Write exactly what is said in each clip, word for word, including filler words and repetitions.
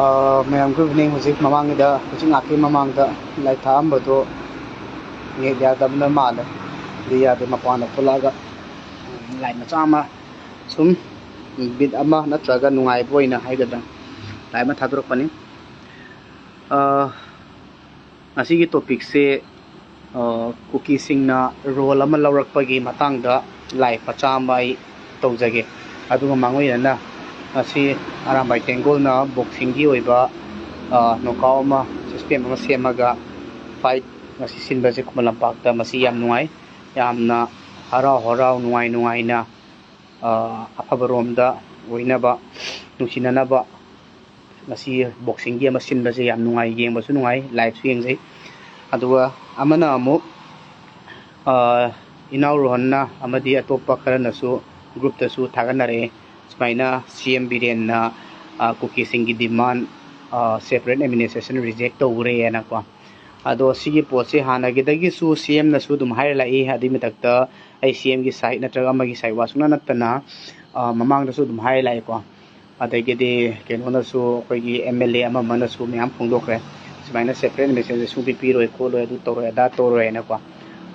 ꯑ, ꯃꯌꯥꯝ, good evening꯫ ꯍꯧꯖꯤꯛ ꯃꯃꯥꯡꯒꯤꯗ, ꯍꯧꯖꯤꯛ ꯉꯥꯏꯍꯥꯛꯀꯤ ꯃꯃꯥꯡꯗ ꯂꯥꯏ ꯊꯥꯛꯑꯝꯕꯗꯣ ꯅꯦꯠ ꯌꯥꯗꯕꯅ ꯃꯥꯜꯂꯦ꯫ ꯑꯗꯨ ꯌꯥꯗꯦ, ꯃꯄꯥꯟꯗ ꯊꯣꯛꯂꯛꯑꯒ ꯂꯥꯏ ꯃꯆꯥ ꯑꯃ ꯁꯨꯝ ꯕꯤꯠ ꯑꯃ ꯅꯠꯇ꯭ꯔꯒ ꯅꯨꯡꯉꯥꯏꯕ ꯑꯣꯏꯅ ꯍꯥꯏꯒꯗ꯭ꯔꯥ, ꯂꯥꯏ ꯑꯃ ꯊꯥꯗꯣꯔꯛꯄꯅꯤ꯫ ꯑ, ꯉꯁꯤꯒꯤ ꯇꯣꯄꯤꯛꯁꯦ, ꯑ, ꯀꯨꯀꯤꯁꯤꯡꯅ ꯔꯣꯜ ꯑꯃ ꯂꯧꯔꯛꯄꯒꯤ ꯃꯇꯥꯡꯗ ꯂꯥꯏ ꯃꯆꯥ ꯑꯃ ꯑꯩ ꯇꯧꯖꯒꯦ꯫ ꯑꯗꯨꯒ ꯃꯥꯡꯑꯣꯏꯅꯅ ꯉꯁꯤ ꯑꯔꯥꯝꯕꯥꯏ ꯇꯦꯡꯒꯣꯜꯅ ꯕꯣꯛꯁꯤꯡꯒꯤ ꯑꯣꯏꯕ, ꯑ, ꯅꯣꯀꯥꯎ ꯑꯃ, ꯁꯤꯁꯇꯦꯝ ꯑꯃ ꯁꯦꯝꯃꯒ ꯐꯥꯏꯠ ꯉꯁꯤ ꯁꯤꯟꯕꯁꯦ ꯈꯨꯃꯟ ꯂꯝꯄꯥꯛꯇ, ꯃꯁꯤ ꯌꯥꯝ ꯅꯨꯡꯉꯥꯏ꯫ ꯌꯥꯝꯅ ꯍꯔꯥꯎ ꯍꯔꯥꯎ, ꯅꯨꯡꯉꯥꯏ ꯅꯨꯡꯉꯥꯏꯅ, ꯑ, ꯑꯐꯕꯔꯣꯝꯗ ꯑꯣꯏꯅꯕ, ꯅꯨꯡꯁꯤꯅꯅꯕ, ꯉꯁꯤ ꯕꯣꯛꯁꯤꯡꯒꯤ ꯑꯃ ꯁꯤꯟꯕꯁꯦ ꯌꯥꯝ ꯅꯨꯡꯉꯥꯏ, ꯌꯦꯡꯕꯁꯨ ꯅꯨꯡꯉꯥꯏ, ꯂꯥꯏꯞꯁꯨ ꯌꯦꯡꯖꯩ꯫ ꯑꯗꯨꯒ ꯑꯃꯅ ꯑꯃꯨꯛ, ꯑ, ꯏꯅꯥꯎ ꯔꯣꯍꯟꯅ ꯑꯃꯗꯤ ꯑꯇꯣꯞꯄ ꯈꯔꯅꯁꯨ ꯒ꯭ꯔꯨꯞꯇꯁꯨ ꯊꯥꯒꯠꯅꯔꯛꯑꯦ, ꯁꯨꯃꯥꯏꯅ ꯁꯤ ꯑꯦꯝ ꯕꯤꯔꯦꯟꯅ, ꯑ, ꯀꯨꯀꯤꯁꯤꯡꯒꯤ ꯗꯤꯃꯥꯟ, ꯑ, ꯁꯦꯄꯔꯦꯠ ꯑꯦꯗꯃꯤꯅꯤꯁꯇ꯭ꯔꯦꯁꯟ ꯔꯤꯖꯦꯛ ꯇꯧꯈ꯭ꯔꯦꯅꯀꯣ꯫ ꯑꯗꯣ ꯁꯤꯒꯤ ꯄꯣꯠꯁꯦ ꯍꯥꯟꯅꯒꯤꯗꯒꯤꯁꯨ ꯁꯤ ꯑꯦꯝꯅꯁꯨ ꯑꯗꯨꯝ ꯍꯥꯏꯔ ꯂꯥꯛꯏ, ꯑꯗꯨꯏ ꯃꯊꯛꯇ ꯑꯩ ꯁꯤ ꯑꯦꯝꯒꯤ ꯁꯥꯏꯠ ꯅꯠꯇ꯭ꯔꯒ ꯑꯃꯒꯤ ꯁꯥꯏꯠ ꯋꯥ ꯁꯨꯡꯅ ꯅꯠꯇꯅ, ꯑ, ꯃꯃꯥꯡꯗꯁꯨ ꯑꯗꯨꯝ ꯍꯥꯏꯔ ꯂꯥꯛꯑꯦꯀꯣ꯫ ꯑꯗꯒꯤꯗꯤ ꯀꯩꯅꯣꯅꯁꯨ, ꯑꯩꯈꯣꯏꯒꯤ ꯑꯦꯝ ꯑꯦꯜ ꯑꯦ ꯑꯃ ꯑꯃꯅꯁꯨ ꯃꯌꯥꯝ ꯐꯣꯡꯗꯣꯛꯈ꯭ꯔꯦ, ꯁꯨꯃꯥꯏꯅ ꯁꯦꯄꯔꯦꯠ ꯑꯦꯗꯃꯤꯅꯤꯁꯇ꯭ꯔꯦꯁꯟꯁꯦ ꯁꯨꯡꯄꯤ ꯄꯤꯔꯣꯏ ꯈꯣꯠꯂꯣꯏ, ꯑꯗꯨ ꯇꯧꯔꯣꯏ ꯑꯗꯥ ꯇꯧꯔꯣꯏ ꯍꯥꯏꯅꯀꯣ꯫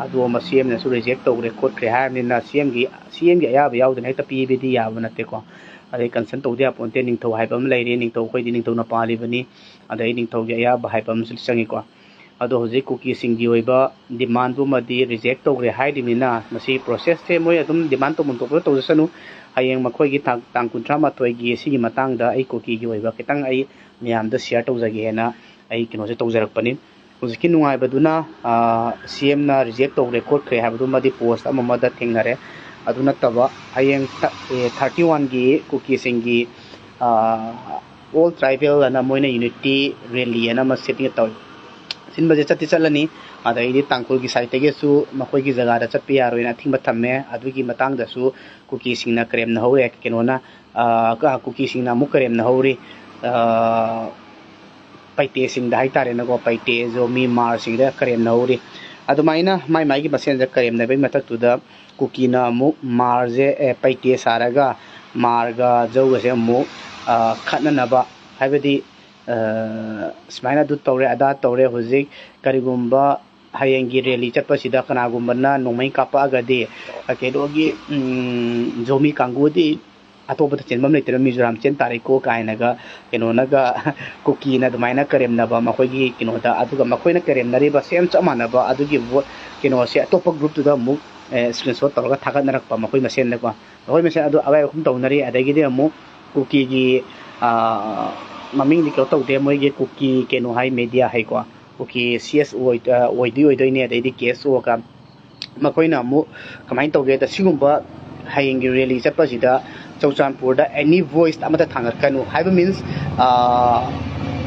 ꯑꯗꯣ ꯃꯁꯤ ꯑꯦꯝꯅꯁꯨ ꯔꯤꯖꯦꯛ ꯇꯧꯈ꯭ꯔꯦ ꯈꯣꯠꯈ꯭ꯔꯦ ꯍꯥꯏꯔꯕꯅꯤꯅ ꯁꯤ ꯑꯦꯝꯒꯤ, ꯁꯤ ꯑꯦꯝꯒꯤ ꯑꯌꯥꯕ ꯌꯥꯎꯗꯅ ꯍꯦꯛꯇ ꯄꯤꯕꯗꯤ ꯌꯥꯕ ꯅꯠꯇꯦꯀꯣ꯫ ꯑꯗꯩ ꯀꯟꯁꯔꯟ ꯇꯧꯗ ꯌꯥꯄꯣꯟꯇꯦ, ꯅꯤꯡꯊꯧ ꯍꯥꯏꯕ ꯑꯃ ꯂꯩꯔꯤ, ꯅꯤꯡꯊꯧ ꯑꯩꯈꯣꯏꯗꯤ ꯅꯤꯡꯊꯧꯅ ꯄꯥꯜꯂꯤꯕꯅꯤ, ꯑꯗꯩ ꯅꯤꯡꯊꯧꯒꯤ ꯑꯌꯥꯕ ꯍꯥꯏꯕ ꯑꯃꯁꯨ ꯆꯪꯉꯤꯀꯣ꯫ ꯑꯗꯣ ꯍꯧꯖꯤꯛ ꯀꯨꯀꯤꯁꯤꯡꯒꯤ ꯑꯣꯏꯕ ꯗꯤꯃꯥꯟꯗꯨꯃꯗꯤ ꯔꯤꯖꯦꯛ ꯇꯧꯈ꯭ꯔꯦ ꯍꯥꯏꯔꯤꯕꯅꯤꯅ ꯃꯁꯤ ꯄ꯭ꯔꯣꯁꯦꯁꯁꯦ ꯃꯣꯏ ꯑꯗꯨꯝ ꯗꯤꯃꯥꯟ ꯇꯧꯐꯝ ꯊꯣꯛꯄ ꯇꯧꯖꯁꯅꯨ꯫ ꯍꯌꯦꯡ ꯃꯈꯣꯏꯒꯤ ꯇꯥꯡ, ꯇꯥꯡ ꯀꯨꯟꯊ꯭ꯔꯥ ꯃꯥꯊꯣꯏꯒꯤ ꯁꯤꯒꯤ ꯃꯇꯥꯡꯗ ꯑꯩ ꯀꯨꯀꯤꯒꯤ ꯑꯣꯏꯕ ꯈꯤꯇꯪ ꯑꯩ ꯃꯌꯥꯝꯗ ꯁꯤꯌꯔ ꯇꯧꯖꯒꯦꯅ ꯑꯩ ꯀꯩꯅꯣꯁꯦ ꯇꯧꯖꯔꯛꯄꯅꯤ꯫ ꯍꯧꯖꯤꯛꯀꯤ ꯅꯨꯡꯉꯥꯏꯕꯗꯨꯅ, ꯑ, ꯁꯤ ꯑꯦꯝꯅ ꯔꯤꯖꯦꯛ ꯇꯧꯈ꯭ꯔꯦ ꯈꯣꯠꯈ꯭ꯔꯦ ꯍꯥꯏꯕꯗꯨꯃꯗꯤ ꯄꯣꯁ ꯑꯃ ꯑꯃꯗ ꯊꯦꯡꯅꯔꯦ꯫ ꯑꯗꯨ ꯅꯠꯇꯕ ꯍꯌꯦꯡ ꯊ-, ꯑꯦ, ꯊꯥꯔꯇꯤ ꯋꯥꯟꯒꯤ ꯀꯨꯀꯤꯁꯤꯡꯒꯤ, ꯑ, ꯑꯣꯜ ꯇ꯭ꯔꯥꯏꯕꯦꯜ ꯑꯅ ꯃꯣꯏꯅ ꯌꯨꯅꯤꯇꯤ ꯔꯦꯂꯤ ꯑꯅ ꯑꯃ ꯁꯤꯟꯒꯦ ꯇꯧꯏ꯫ ꯁꯤꯟꯕꯁꯦ ꯆꯠꯇꯤ ꯆꯠꯂꯅꯤ, ꯑꯗꯩꯗꯤ ꯇꯥꯡꯈꯨꯜꯒꯤ ꯁꯥꯏꯠꯇꯒꯤꯁꯨ ꯃꯈꯣꯏꯒꯤ ꯖꯒꯥꯗ ꯆꯠꯄ ꯌꯥꯔꯣꯏꯅ ꯑꯊꯤꯡꯕ ꯊꯝꯃꯦ꯫ ꯑꯗꯨꯒꯤ ꯃꯇꯥꯡꯗꯁꯨ ꯀꯨꯀꯤꯁꯤꯡꯅ ꯀꯔꯦꯝꯅꯍꯧꯔꯦ, ꯀꯩꯅꯣꯅ, ꯑ, ꯀ-, ꯀꯨꯀꯤꯁꯤꯡꯅ ꯑꯃꯨꯛ ꯀꯔꯦꯝꯅꯍꯧꯔꯤ, ꯑ, ꯄꯩꯇꯦꯁꯤꯡꯗ ꯍꯥꯏꯇꯥꯔꯦꯅꯦꯀꯣ, ꯄꯩꯇꯦ, ꯖꯣꯃꯤ, ꯃꯥꯔꯁꯤꯡꯗ ꯀꯔꯦꯝꯅꯍꯧꯔꯤ꯫ ꯑꯗꯨꯃꯥꯏꯅ ꯃꯥꯏ ꯃꯥꯏꯒꯤ ꯃꯁꯦꯟꯗ ꯀꯔꯦꯝꯅꯕꯒꯤ ꯃꯊꯛꯇꯨꯗ ꯀꯨꯀꯤꯅ ꯑꯃꯨꯛ ꯃꯥꯔꯁꯦ, ꯑꯦ, ꯄꯩꯇꯦ ꯁꯥꯔꯒ ꯃꯥꯔꯒ ꯖꯧꯒꯁꯦ ꯑꯃꯨꯛ, ꯑ, ꯈꯠꯅꯅꯕ ꯍꯥꯏꯕꯗꯤ ꯁꯨꯃꯥꯏꯅ ꯑꯗꯨ ꯇꯧꯔꯦ, ꯑꯗꯥ ꯇꯧꯔꯦ, ꯍꯧꯖꯤꯛ ꯀꯔꯤꯒꯨꯝꯕ ꯍꯌꯦꯡꯒꯤ ꯔꯦꯂꯤ ꯆꯠꯄꯁꯤꯗ ꯀꯅꯥꯒꯨꯝꯕꯅ ꯅꯣꯡꯃꯩ ꯀꯥꯞꯄꯛꯑꯒꯗꯤ ꯀꯩꯅꯣꯒꯤ ꯖꯣꯃꯤ ꯀꯥꯡꯕꯨꯗꯤ ꯑꯇꯣꯞꯄꯗ ꯆꯦꯟꯐꯝ ꯂꯩꯇ꯭ꯔꯦ, ꯃꯤꯖꯣꯔꯥꯝ ꯆꯦꯟ ꯇꯥꯔꯦꯀꯣ ꯀꯥꯏꯅꯒ ꯀꯩꯅꯣꯅꯒ ꯀꯨꯀꯤꯅ ꯑꯗꯨꯃꯥꯏꯅ ꯀꯔꯦꯝꯅꯕ ꯃꯈꯣꯏꯒꯤ ꯀꯩꯅꯣꯗ, ꯑꯗꯨꯒ ꯃꯈꯣꯏꯅ ꯀꯔꯦꯝꯅꯔꯤꯕ ꯁꯦꯝ ꯆꯞ ꯃꯥꯟꯅꯕ ꯑꯗꯨꯒꯤ ꯀꯩꯅꯣꯁꯦ ꯑꯇꯣꯞꯄ ꯒ꯭ꯔꯨꯞꯇꯨꯗ ꯑꯃꯨꯛ ꯁ꯭ꯀ꯭ꯔꯤꯟꯁꯣꯠ ꯇꯧꯔꯒ ꯊꯥꯒꯠꯅꯔꯛꯄ ꯃꯈꯣꯏ ꯃꯁꯦꯟꯗꯀꯣ, ꯃꯈꯣꯏ ꯃꯁꯦꯟ ꯑꯗꯨ ꯑꯋꯥꯏ ꯑꯍꯨꯝ ꯇꯧꯅꯔꯤ꯫ ꯑꯗꯒꯤꯗꯤ ꯑꯃꯨꯛ ꯀꯨꯀꯤꯒꯤ ꯃꯃꯤꯡꯗꯤ ꯀꯩꯅꯣ ꯇꯧꯗꯦ, ꯃꯣꯏꯒꯤ ꯀꯨꯀꯤ ꯀꯩꯅꯣ ꯍꯥꯏ, ꯃꯦꯗꯤꯌꯥ ꯍꯥꯏꯀꯣ, ꯀꯨꯀꯤ ꯁꯤ ꯑꯦꯁ ꯑꯣ ꯑꯣꯏꯗꯣꯏ ꯑꯣꯏꯗꯣꯏꯅꯦ, ꯑꯗꯩꯗꯤ ꯀꯦ ꯑꯦꯁ ꯑꯣꯒ ꯃꯈꯣꯏꯅ ꯑꯃꯨꯛ ꯀꯃꯥꯏꯅ ꯇꯧꯒꯦꯗ, ꯁꯤꯒꯨꯝꯕ ꯍꯌꯦꯡꯒꯤ ꯔꯦꯂꯤ ꯆꯠꯄꯁꯤꯗ ꯆꯨꯔꯆꯥꯟꯄꯨꯔꯗ ꯑꯦꯅꯤ ꯚꯣꯏꯁ ꯑꯃꯠꯇ ꯊꯥꯡꯒꯠꯀꯅꯨ ꯍꯥꯏꯕ ꯃꯤꯟꯁ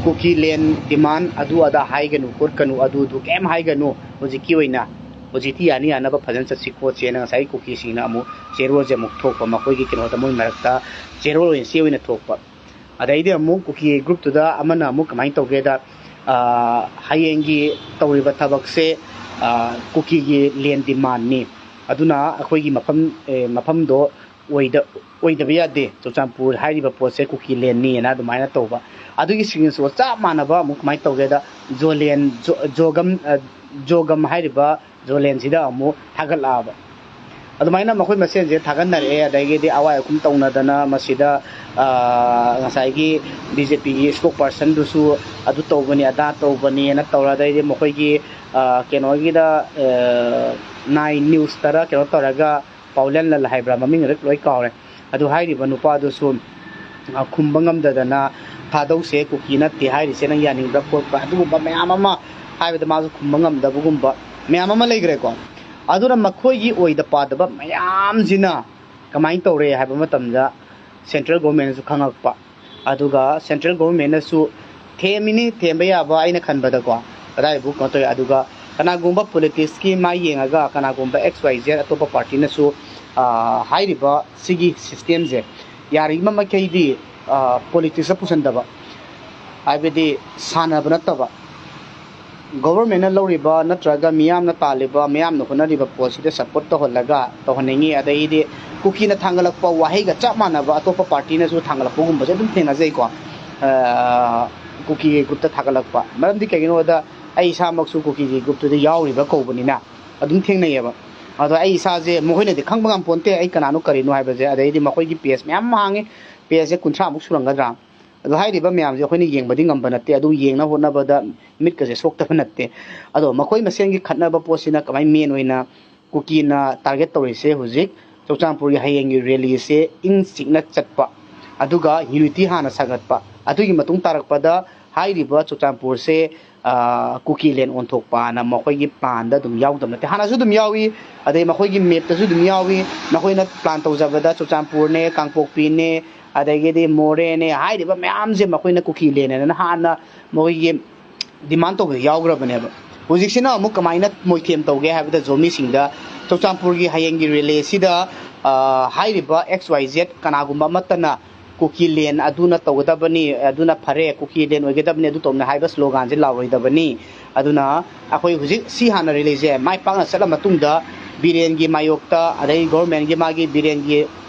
ꯀꯨꯀꯤ ꯂꯦꯟ ꯗꯤꯃꯥꯟ ꯑꯗꯨ ꯑꯗꯥ ꯍꯥꯏꯒꯅꯨ ꯈꯣꯠꯀꯅꯨ, ꯑꯗꯨꯗꯨ ꯀꯩꯝ ꯍꯥꯏꯒꯅꯨ꯫ ꯍꯧꯖꯤꯛꯀꯤ ꯑꯣꯏꯅ ꯍꯧꯖꯤꯛꯇꯤ ꯌꯥꯅꯤ ꯌꯥꯅꯕ ꯐꯖꯅ ꯆꯠꯁꯤ ꯈꯣꯠꯁꯦꯅ ꯉꯁꯥꯏ ꯀꯨꯀꯤꯁꯤꯡꯅ ꯑꯃꯨꯛ ꯆꯦꯔꯣꯜꯁꯦ ꯑꯃꯨꯛ ꯊꯣꯛꯄ, ꯃꯈꯣꯏꯒꯤ ꯀꯩꯅꯣꯗ ꯃꯣꯏ ꯃꯔꯛꯇ ꯆꯦꯔꯣꯜ ꯑꯣꯏꯅ ꯆꯦ ꯑꯣꯏꯅ ꯊꯣꯛꯄ꯫ ꯑꯗꯩꯗꯤ ꯑꯃꯨꯛ ꯀꯨꯀꯤ ꯒ꯭ꯔꯨꯞꯇꯨꯗ ꯑꯃꯅ ꯑꯃꯨꯛ ꯀꯃꯥꯏꯅ ꯇꯧꯒꯦꯗ, ꯍꯌꯦꯡꯒꯤ ꯇꯧꯔꯤꯕ ꯊꯕꯛꯁꯦ ꯀꯨꯀꯤꯒꯤ ꯂꯦꯟ ꯗꯤꯃꯥꯟꯅꯤ, ꯑꯗꯨꯅ ꯑꯩꯈꯣꯏꯒꯤ ꯃꯐꯝ ꯃꯐꯝꯗꯣ ꯑꯣꯏꯗꯕ ꯌꯥꯗꯦ, ꯆꯨꯔꯆꯥꯟꯄꯨꯔ ꯍꯥꯏꯔꯤꯕ ꯄꯣꯠꯁꯦ ꯀꯨꯀꯤ ꯂꯦꯟꯅꯤꯅ ꯑꯗꯨꯃꯥꯏꯅ ꯇꯧꯕ꯫ ꯑꯗꯨꯒꯤ ꯁꯤꯒꯅꯦꯆꯔ ꯆꯞ ꯃꯥꯟꯅꯕ ꯑꯃꯨꯛ ꯀꯃꯥꯏꯅ ꯇꯧꯒꯦꯗ, ꯖꯣꯂꯦꯟ ꯖꯣꯒꯝ ꯖꯣꯒꯝ ꯍꯥꯏꯔꯤꯕ ꯖꯣꯂꯦꯟꯁꯤꯗ ꯑꯃꯨꯛ ꯊꯥꯒꯠꯂꯛꯑꯕ꯫ ꯑꯗꯨꯃꯥꯏꯅ ꯃꯈꯣꯏ ꯃꯁꯦꯟꯁꯦ ꯊꯥꯒꯠꯅꯔꯛꯑꯦ꯫ ꯑꯗꯒꯤꯗꯤ ꯑꯋꯥꯏ ꯑꯈꯨꯝ ꯇꯧꯅꯗꯅ ꯃꯁꯤꯗ ꯉꯁꯥꯏꯒꯤ ꯕꯤ ꯖꯦ ꯄꯤꯒꯤ ꯏꯁꯄꯣꯛ ꯄꯥꯔꯁꯟꯗꯨꯁꯨ ꯑꯗꯨ ꯇꯧꯕꯅꯤ ꯑꯗꯥ ꯇꯧꯕꯅꯤꯅ ꯇꯧꯔ, ꯑꯗꯩꯗꯤ ꯃꯈꯣꯏꯒꯤ ꯀꯩꯅꯣꯒꯤꯗ ꯅꯥꯏꯟ ꯅ꯭ꯌꯨꯁꯇꯔ ꯀꯩꯅꯣ ꯇꯧꯔꯒ, ꯄꯥꯎꯂꯦꯟ ꯂꯟ ꯍꯥꯏꯕ꯭ꯔꯥ, ꯃꯃꯤꯡ ꯂꯣꯏ ꯀꯥꯎꯔꯦ꯫ ꯑꯗꯨ ꯍꯥꯏꯔꯤꯕ ꯅꯨꯄꯥꯗꯨꯁꯨ ꯈꯨꯝꯕ ꯉꯝꯗꯗꯅ, "ꯊꯥꯗꯧꯁꯦ ꯀꯨꯀꯤ ꯅꯠꯇꯦ ꯍꯥꯏꯔꯤꯁꯦ ꯅꯪ ꯌꯥꯅꯤꯡꯕ꯭ꯔꯥ ꯈꯣꯠꯄ꯭ꯔꯥ?" ꯑꯗꯨꯒꯨꯝꯕ ꯃꯌꯥꯝ ꯑꯃ ꯍꯥꯏꯕꯗ ꯃꯥꯁꯨ ꯈꯨꯝꯕ ꯉꯝꯗꯕꯒꯨꯝꯕ ꯃꯌꯥꯝ ꯑꯃ ꯂꯩꯈ꯭ꯔꯦꯀꯣ꯫ ꯑꯗꯨꯅ ꯃꯈꯣꯏꯒꯤ ꯑꯣꯏꯗ ꯄꯥꯗꯕ ꯃꯌꯥꯝꯁꯤꯅ ꯀꯃꯥꯏꯅ ꯇꯧꯔꯦ ꯍꯥꯏꯕ ꯃꯇꯝꯗ, ꯁꯦꯟꯇ꯭ꯔꯦꯜ ꯒꯣꯔꯃꯦꯟꯅꯁꯨ ꯈꯪꯉꯛꯄ, ꯑꯗꯨꯒ ꯁꯦꯟꯇ꯭ꯔꯦꯜ ꯒꯣꯔꯃꯦꯟꯅꯁꯨ ꯊꯦꯝꯃꯤꯅꯤ, ꯊꯦꯝꯕ ꯌꯥꯕ ꯑꯩꯅ ꯈꯟꯕꯗꯀꯣ, ꯀꯗꯥꯏꯕꯨ ꯀꯩꯅꯣ ꯇꯧꯋꯤ꯫ ꯑꯗꯨꯒ ꯀꯅꯥꯒꯨꯝꯕ ꯄꯣꯂꯤꯇꯤꯛꯁꯀꯤ ꯃꯥꯏ ꯌꯦꯡꯉꯒ ꯀꯅꯥꯒꯨꯝꯕ ꯑꯦꯛꯁ ꯋꯥꯏ ꯖꯦꯠ ꯑꯇꯣꯞꯄ ꯄꯥꯔꯇꯤꯅꯁꯨ ꯍꯥꯏꯔꯤꯕ ꯁꯤꯒꯤ ꯁꯤꯁꯇꯦꯝꯁꯦ ꯌꯥꯔꯤꯕ ꯃꯈꯩꯗꯤ ꯄꯣꯂꯤꯇꯤꯛꯁꯇ ꯄꯨꯁꯟꯗꯕ, ꯍꯥꯏꯕꯗꯤ ꯁꯥꯟꯅꯕ ꯅꯠꯇꯕ, ꯒꯣꯕꯔꯃꯦꯟꯅ ꯂꯧꯔꯤꯕ ꯅꯠꯇ꯭ꯔꯒ ꯃꯤꯌꯥꯝꯅ ꯇꯥꯜꯂꯤꯕ, ꯃꯤꯌꯥꯝꯅ ꯍꯣꯠꯅꯔꯤꯕ ꯄꯣꯠꯁꯤꯗ ꯁꯞꯄꯣꯔꯠ ꯇꯧꯍꯜꯂꯒ ꯇꯧꯍꯟꯅꯤꯡꯉꯤ꯫ ꯑꯗꯩꯗꯤ ꯀꯨꯀꯤꯅ ꯊꯥꯡꯒꯠꯂꯛꯄ ꯋꯥꯍꯩꯒ ꯆꯞ ꯃꯥꯟꯅꯕ ꯑꯇꯣꯞꯄ ꯄꯥꯔꯇꯤꯅꯁꯨ ꯊꯥꯡꯒꯠꯂꯛꯄꯒꯨꯝꯕꯁꯦ ꯑꯗꯨꯝ ꯊꯦꯡꯅꯖꯩꯀꯣ꯫ ꯀꯨꯀꯤꯒꯤ ꯒ꯭ꯔꯨꯞꯇ ꯊꯥꯒꯠꯂꯛꯄ꯫ ꯃꯔꯝꯗꯤ ꯀꯩꯒꯤꯅꯣꯗ, ꯑꯩ ꯏꯁꯥꯃꯛꯁꯨ ꯀꯨꯀꯤꯒꯤ ꯒ꯭ꯔꯨꯞꯇꯨꯗ ꯌꯥꯎꯔꯤꯕ ꯀꯧꯕꯅꯤꯅ ꯑꯗꯨꯝ ꯊꯦꯡꯅꯩꯌꯦꯕ꯫ ꯑꯗꯣ ꯑꯩ ꯏꯁꯥꯁꯦ, ꯃꯈꯣꯏꯅꯗꯤ ꯈꯪꯕ ꯉꯝꯄꯣꯟꯇꯦ ꯑꯩ ꯀꯅꯥꯅꯣ ꯀꯔꯤꯅꯣ ꯍꯥꯏꯕꯁꯦ꯫ ꯑꯗꯩꯗꯤ ꯃꯈꯣꯏꯒꯤ ꯄꯦꯖ ꯃꯌꯥꯝ ꯑꯃ ꯍꯥꯡꯉꯤ, ꯄꯦꯖꯁꯦ ꯀꯨꯟꯊ꯭ꯔꯥꯃꯨꯛ ꯁꯨꯔꯝꯒꯗ꯭ꯔꯥ꯫ ꯑꯗꯣ ꯍꯥꯏꯔꯤꯕ ꯃꯌꯥꯝꯁꯦ ꯑꯩꯈꯣꯏꯅ ꯌꯦꯡꯕꯗꯤ ꯉꯝꯕ ꯅꯠꯇꯦ, ꯑꯗꯨ ꯌꯦꯡꯅꯕ ꯍꯣꯠꯅꯕꯗ ꯃꯤꯠꯀꯁꯦ ꯁꯣꯛꯇꯕ ꯅꯠꯇꯦ꯫ ꯑꯗꯣ ꯃꯈꯣꯏ ꯃꯁꯦꯟꯒꯤ ꯈꯠꯅꯕ ꯄꯣꯠꯁꯤꯅ ꯀꯃꯥꯏꯅ ꯃꯦꯟ ꯑꯣꯏꯅ ꯀꯨꯀꯤꯅ ꯇꯥꯔꯒꯦꯠ ꯇꯧꯔꯤꯁꯦ? ꯍꯧꯖꯤꯛ ꯆꯨꯔꯆꯥꯟꯄꯨꯔꯒꯤ ꯍꯌꯦꯡꯒꯤ ꯔꯦꯂꯤꯁꯦ ꯏꯪ ꯆꯤꯛꯅ ꯆꯠꯄ, ꯑꯗꯨꯒ ꯌꯨꯅꯤꯇꯤ ꯍꯥꯟꯅ ꯁꯥꯒꯠꯄ, ꯑꯗꯨꯒꯤ ꯃꯇꯨꯡ ꯇꯥꯔꯛꯄꯗ ꯍꯥꯏꯔꯤꯕ ꯆꯨꯔꯆꯥꯟꯄꯨꯔꯁꯦ ꯀꯨꯀꯤ ꯂꯦꯟ ꯑꯣꯟꯊꯣꯛꯄꯅ ꯃꯈꯣꯏꯒꯤ ꯄ꯭ꯂꯥꯟꯗ ꯑꯗꯨꯝ ꯌꯥꯎꯗꯕ ꯅꯠꯇꯦ꯫ ꯍꯥꯟꯅꯁꯨ ꯑꯗꯨꯝ ꯌꯥꯎꯏ, ꯑꯗꯩ ꯃꯈꯣꯏꯒꯤ ꯃꯦꯞꯇꯁꯨ ꯑꯗꯨꯝ ꯌꯥꯎꯏ꯫ ꯃꯈꯣꯏꯅ ꯄ꯭ꯂꯥꯟ ꯇꯧꯖꯕꯗ ꯆꯨꯔꯆꯥꯟꯄꯨꯔꯅꯦ, ꯀꯥꯡꯄꯣꯛꯄꯤꯅꯦ, ꯑꯗꯒꯤꯗꯤ ꯃꯣꯔꯦꯅꯦ, ꯍꯥꯏꯔꯤꯕ ꯃꯌꯥꯝꯁꯦ ꯃꯈꯣꯏꯅ ꯀꯨꯀꯤ ꯂꯦꯟ ꯍꯥꯏꯅ ꯍꯥꯟꯅ ꯃꯈꯣꯏꯒꯤ ꯗꯤꯃꯥꯟ ꯇꯧꯕꯗ ꯌꯥꯎꯈ꯭ꯔꯕꯅꯦꯕ꯫ ꯍꯧꯖꯤꯛꯁꯤꯅ ꯑꯃꯨꯛ ꯀꯃꯥꯏꯅ ꯃꯣꯏꯊꯦꯝ ꯇꯧꯒꯦ ꯍꯥꯏꯕꯗ, ꯖꯣꯃꯤꯁꯤꯡꯗ ꯆꯨꯔꯆꯥꯟꯄꯨꯔꯒꯤ ꯍꯌꯦꯡꯒꯤ ꯔꯦꯂꯤꯁꯤꯗ ꯍꯥꯏꯔꯤꯕ ꯑꯦꯛꯁ ꯋꯥꯏ ꯖꯦꯠ ꯀꯅꯥꯒꯨꯝꯕ ꯑꯃꯠꯇꯅ ꯀꯨꯀꯤ ꯂꯦꯟ ꯑꯗꯨꯅ ꯇꯧꯒꯗꯕꯅꯤ, ꯑꯗꯨꯅ ꯐꯔꯦ, ꯀꯨꯀꯤ ꯂꯦꯟ ꯑꯣꯏꯒꯗꯕꯅꯤ, ꯑꯗꯨ ꯇꯧꯅꯤ ꯍꯥꯏꯕ ꯁ꯭ꯂꯣꯒꯥꯟꯁꯦ ꯂꯥꯎꯔꯣꯏꯗꯕꯅꯤ꯫ ꯑꯗꯨꯅ ꯑꯩꯈꯣꯏ ꯍꯧꯖꯤꯛ ꯁꯤ ꯍꯥꯟꯅ ꯔꯦꯂꯤꯁꯦ ꯃꯥꯏ ꯄꯥꯛꯅ ꯆꯠꯂ ꯃꯇꯨꯡꯗ ꯕꯤꯔꯦꯟꯒꯤ ꯃꯥꯌꯣꯛꯇ, ꯑꯗꯩ ꯒꯣꯔꯃꯦꯟꯒꯤ ꯃꯥꯒꯤ ꯕꯤꯔꯦꯟꯒꯤ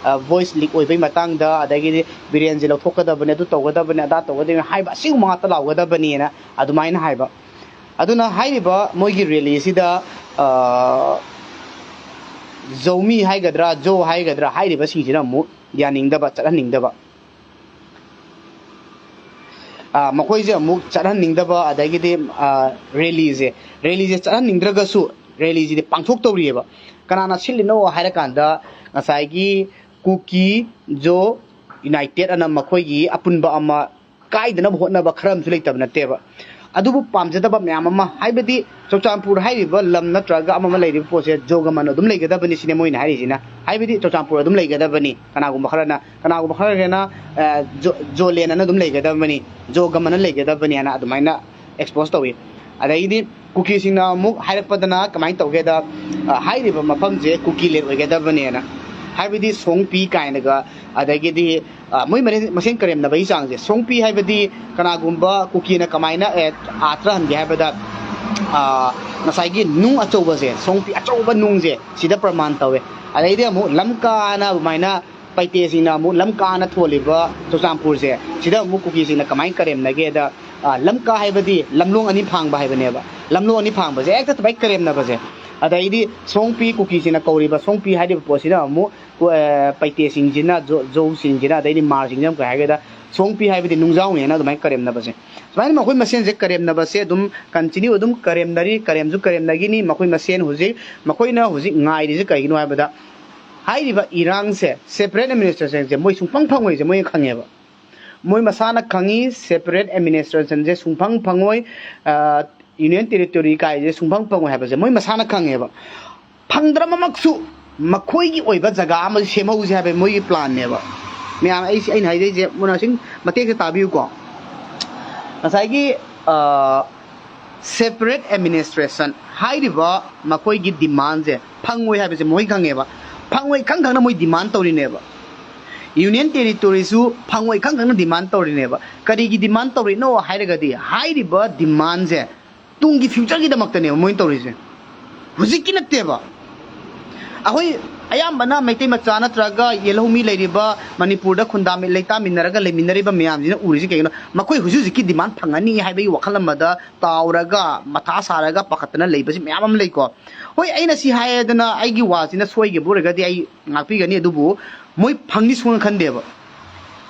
ꯚꯣꯏꯁ ꯂꯤꯛ ꯑꯣꯏꯕꯒꯤ ꯃꯇꯥꯡꯗ, ꯑꯗꯒꯤꯗꯤ ꯕꯤꯔꯦꯟꯁꯦ ꯂꯧꯊꯣꯛꯀꯗꯕꯅꯤ, ꯑꯗꯨ ꯇꯧꯒꯗꯕꯅꯤ, ꯑꯗꯥ ꯇꯧꯒꯗꯕꯅꯤ ꯍꯥꯏꯕ ꯑꯁꯤꯒꯨꯝꯕ ꯉꯥꯛꯇ ꯂꯥꯎꯒꯗꯕꯅꯤꯅ ꯑꯗꯨꯃꯥꯏꯅ ꯍꯥꯏꯕ꯫ ꯑꯗꯨꯅ ꯍꯥꯏꯔꯤꯕ ꯃꯣꯏꯒꯤ ꯔꯦꯂꯤꯁꯤꯗ ꯖꯧꯃꯤ ꯍꯥꯏꯒꯗ꯭ꯔꯥ, ꯖꯣ ꯍꯥꯏꯒꯗ꯭ꯔꯥ, ꯍꯥꯏꯔꯤꯕꯁꯤꯡꯁꯤꯅ ꯑꯃꯨꯛ ꯌꯥꯅꯤꯡꯗꯕ, ꯆꯠꯍꯟꯅꯤꯡꯗꯕ꯫ ꯃꯈꯣꯏꯁꯦ ꯑꯃꯨꯛ ꯆꯠꯍꯟꯅꯤꯡꯗꯕ, ꯑꯗꯒꯤꯗꯤ ꯔꯦꯂꯤꯁꯦ ꯔꯦꯂꯤꯁꯦ ꯆꯠꯍꯟꯅꯤꯡꯗ꯭ꯔꯒꯁꯨ ꯔꯦꯂꯤꯁꯤꯗꯤ ꯄꯥꯡꯊꯣꯛꯇꯧꯔꯤꯑꯕ꯫ ꯀꯅꯥꯅ ꯁꯤꯜꯂꯤꯅꯣ ꯍꯥꯏꯔꯀꯥꯟꯗ ꯉꯁꯥꯏꯒꯤ ꯀꯨꯀꯤ ꯖꯣ ꯌꯨꯅꯥꯏꯇꯦꯠ ꯑꯅ ꯃꯈꯣꯏꯒꯤ ꯑꯄꯨꯟꯕ ꯑꯃ ꯀꯥꯏꯗꯅꯕ ꯍꯣꯠꯅꯕ ꯈꯔ ꯑꯃꯁꯨ ꯂꯩꯇꯕ ꯅꯠꯇꯦꯕ꯫ ꯑꯗꯨꯕꯨ ꯄꯥꯝꯖꯗꯕ ꯃꯌꯥꯝ ꯑꯃ, ꯍꯥꯏꯕꯗꯤ ꯆꯨꯔꯆꯥꯟꯄꯨꯔ ꯍꯥꯏꯔꯤꯕ ꯂꯝ ꯅꯠꯇ꯭ꯔꯒ ꯑꯃ ꯑꯃ ꯂꯩꯔꯤꯕ ꯄꯣꯠꯁꯦ ꯖꯣꯒꯃꯟ ꯑꯗꯨꯝ ꯂꯩꯒꯗꯕꯅꯤ ꯁꯤꯅꯦ ꯃꯣꯏꯅ ꯍꯥꯏꯔꯤꯁꯤꯅ꯫ ꯍꯥꯏꯕꯗꯤ ꯆꯨꯔꯆꯥꯟꯄꯨꯔ ꯑꯗꯨꯝ ꯂꯩꯒꯗꯕꯅꯤ, ꯀꯅꯥꯒꯨꯝꯕ ꯈꯔꯅ, ꯀꯅꯥꯒꯨꯝꯕ ꯈꯔꯒꯤꯅ ꯖꯣ ꯂꯦꯟ ꯑꯅ ꯑꯗꯨꯝ ꯂꯩꯒꯗꯕꯅꯤ, ꯖꯣꯒꯃꯟ ꯑꯅ ꯂꯩꯒꯗꯕꯅꯤ ꯍꯥꯏꯅ ꯑꯗꯨꯃꯥꯏꯅ ꯑꯦꯛꯁꯄꯣꯖ ꯇꯧꯏ꯫ ꯑꯗꯒꯤꯗꯤ ꯀꯨꯀꯤꯁꯤꯡꯅ ꯑꯃꯨꯛ ꯍꯥꯏꯔꯛꯄꯗꯅ ꯀꯃꯥꯏꯅ ꯇꯧꯒꯦꯗ, ꯍꯥꯏꯔꯤꯕ ꯃꯐꯝꯁꯦ ꯀꯨꯀꯤ ꯂꯦꯟ ꯑꯣꯏꯒꯗꯕꯅꯦꯅ꯫ ꯍꯥꯏꯕꯗꯤ ꯁꯣꯡꯄꯤ ꯀꯥꯏꯅꯒ, ꯑꯗꯒꯤꯗꯤ ꯃꯣꯏ ꯃꯁꯦꯟ ꯀꯔꯦꯝꯅꯕꯒꯤ ꯆꯥꯡꯁꯦ꯫ ꯁꯣꯡꯄꯤ ꯍꯥꯏꯕꯗꯤ ꯀꯅꯥꯒꯨꯝꯕ ꯀꯨꯀꯤꯅ ꯀꯃꯥꯏꯅ ꯑꯥꯊ꯭ꯔ ꯍꯟꯒꯦ ꯍꯥꯏꯕꯗ, ꯉꯁꯥꯏꯒꯤ ꯅꯨꯡ ꯑꯆꯧꯕꯁꯦ, ꯁꯣꯡꯄꯤ ꯑꯆꯧꯕ ꯅꯨꯡꯁꯦ ꯁꯤꯗ ꯄ꯭ꯔꯃꯥꯟ ꯇꯧꯋꯦ꯫ ꯑꯗꯩꯗꯤ ꯑꯃꯨꯛ ꯂꯝꯀꯥꯅ ꯑꯗꯨꯃꯥꯏꯅ ꯄꯩꯇꯦꯁꯤꯡꯅ ꯑꯃꯨꯛ ꯂꯝꯀꯥꯅ ꯊꯣꯜꯂꯤꯕ ꯆꯨꯔꯆꯥꯟꯄꯨꯔꯁꯦ, ꯁꯤꯗ ꯑꯃꯨꯛ ꯀꯨꯀꯤꯁꯤꯡꯅ ꯀꯃꯥꯏꯅ ꯀꯔꯦꯝꯅꯒꯦꯗ, ꯑ, ꯂꯝꯀꯥ ꯍꯥꯏꯕꯗꯤ ꯂꯝꯂꯣꯡ ꯑꯅꯤ ꯐꯥꯡꯕ ꯍꯥꯏꯕꯅꯦꯕ꯫ ꯂꯝꯂꯣꯡ ꯑꯅꯤ ꯐꯥꯡꯕꯁꯦ ꯍꯦꯛꯇ ꯇꯨꯃꯥꯏꯅ ꯀꯔꯦꯝꯅꯕꯁꯦ꯫ ꯑꯗꯩꯗꯤ ꯁꯣꯡꯄꯤ, ꯀꯨꯀꯤꯁꯤꯡꯅ ꯀꯧꯔꯤꯕ ꯁꯣꯡꯄꯤ ꯍꯥꯏꯔꯤꯕ ꯄꯣꯠꯁꯤꯅ ꯑꯃꯨꯛ, ꯑ, ꯄꯩꯇꯦꯁꯤꯡꯁꯤꯅ, ꯖꯣ-, ꯖꯧꯁꯤꯡꯁꯤꯅ, ꯑꯗꯩꯗꯤ ꯃꯥꯔꯁꯤꯡꯁꯤꯅ ꯑꯃꯨꯛ ꯀꯩ ꯍꯥꯏꯒꯦꯗ, ꯁꯣꯡꯄꯤ ꯍꯥꯏꯕꯗꯤ ꯅꯨꯡꯖꯥꯎꯅꯦꯅ ꯑꯗꯨꯃꯥꯏꯅ ꯀꯔꯦꯝꯅꯕꯁꯦ꯫ ꯁꯨꯃꯥꯏꯅ ꯃꯈꯣꯏ ꯃꯁꯦꯟꯁꯦ ꯀꯔꯦꯝꯅꯕꯁꯦ ꯑꯗꯨꯝ continue ꯑꯗꯨꯝ ꯀꯔꯦꯝꯅꯔꯤ, ꯀꯔꯦꯝꯁꯨ ꯀꯔꯦꯝꯅꯒꯤꯅꯤ꯫ ꯃꯈꯣꯏ ꯃꯁꯦꯟ ꯍꯧꯖꯤꯛ, ꯃꯈꯣꯏꯅ ꯍꯧꯖꯤꯛ ꯉꯥꯏꯔꯤꯁꯦ ꯀꯩꯒꯤꯅꯣ ꯍꯥꯏꯕꯗ, ꯍꯥꯏꯔꯤꯕ ꯏꯔꯥꯡꯁꯦ separate administrationꯁꯦ ꯃꯣꯏ ꯁꯨꯡꯐꯪ ꯐꯪꯉꯣꯏꯁꯦ ꯃꯣꯏꯅ ꯈꯪꯉꯦꯕ꯫ ꯃꯣꯏ ꯃꯁꯥꯅ ꯈꯪꯉꯤ separate administrationꯁꯦ ꯁꯨꯡꯐꯪ ꯐꯪꯉꯣꯏ, ꯑ, union territory ꯀꯥꯏꯁꯦ ꯁꯨꯡꯐꯪ ꯐꯪꯉꯣꯏ ꯍꯥꯏꯕꯁꯦ ꯃꯣꯏ ꯃꯁꯥꯅ ꯈꯪꯉꯦꯕ꯫ ꯐꯪꯗ꯭ꯔꯕꯃꯛꯁꯨ ꯃꯈꯣꯏꯒꯤ ꯑꯣꯏꯕ ꯖꯒꯥ ꯑꯃ ꯁꯦꯝꯍꯧꯁꯦ ꯍꯥꯏꯕ ꯃꯣꯏꯒꯤ planꯅꯦꯕ꯫ ꯃꯌꯥꯝ, ꯑꯩꯁꯦ ꯑꯩꯅ ꯍꯥꯏꯖꯩꯁꯦ ꯃꯨꯟꯅ ꯁꯨꯝ ꯃꯇꯦꯛꯁꯦ ꯇꯥꯕꯤꯌꯨꯀꯣ꯫ ꯉꯁꯥꯏꯒꯤ, ꯑ, separate administration ꯍꯥꯏꯔꯤꯕ ꯃꯈꯣꯏꯒꯤ demandꯁꯦ ꯐꯪꯉꯣꯏ ꯍꯥꯏꯕꯁꯦ ꯃꯣꯏ ꯈꯪꯉꯦꯕ꯫ ꯐꯪꯉꯣꯏ ꯈꯪ ꯈꯪꯅ ꯃꯣꯏ demand ꯇꯧꯔꯤꯅꯦꯕ꯫ Union territoryꯁꯨ ꯐꯪꯉꯣꯏ ꯈꯪ ꯈꯪꯅ demand ꯇꯧꯔꯤꯅꯦꯕ꯫ ꯀꯔꯤꯒꯤ demand ꯇꯧꯔꯤꯅꯣ ꯍꯥꯏꯔꯒꯗꯤ, ꯍꯥꯏꯔꯤꯕ demandꯁꯦ ꯇꯨꯡꯒꯤ futureꯒꯤꯗꯃꯛꯇꯅꯦꯕ ꯃꯣꯏꯅ ꯇꯧꯔꯤꯁꯦ꯫ ꯍꯧꯖꯤꯛꯀꯤ ꯅꯠꯇꯦꯕ꯫ ꯑꯩꯈꯣꯏ ꯑꯌꯥꯝꯕꯅ ꯃꯩꯇꯩ ꯃꯆꯥ ꯅꯠꯇ꯭ꯔꯒ ꯌꯦꯜꯍꯧꯃꯤ ꯂꯩꯔꯤꯕ ꯃꯅꯤꯄꯨꯔꯗ ꯈꯨꯟꯗꯥꯃꯤ-, ꯂꯩꯇꯥꯃꯤꯟꯅꯔꯒ ꯂꯩꯃꯤꯟꯅꯔꯤꯕ ꯃꯌꯥꯝꯁꯤꯅ ꯎꯔꯤꯁꯦ ꯀꯩꯒꯤꯅꯣ? ꯃꯈꯣꯏ ꯍꯧꯖꯤꯛ ꯍꯧꯖꯤꯛꯀꯤ demand ꯐꯪꯉꯅꯤ ꯍꯥꯏꯕꯒꯤ ꯋꯥꯈꯜ ꯑꯃꯗ ꯇꯥꯎꯔꯒ, ꯃꯊꯥ ꯁꯥꯔꯒ, ꯄꯥꯈꯠꯇꯅ ꯂꯩꯕꯁꯤ ꯃꯌꯥꯝ ꯑꯃ ꯂꯩꯀꯣ꯫ ꯍꯣꯏ, ꯑꯩꯅ ꯁꯤ ꯍꯥꯏꯗꯅ ꯑꯩꯒꯤ ꯋꯥꯁꯤꯅ ꯁꯣꯏꯈꯤꯕ ꯑꯣꯏꯔꯒꯗꯤ ꯑꯩ ꯉꯥꯛꯄꯤꯒꯅꯤ, ꯑꯗꯨꯕꯨ ꯃꯣꯏ ꯐꯪꯅꯤ ꯁꯨꯡꯈꯟ ꯈꯟꯗꯦꯕ꯫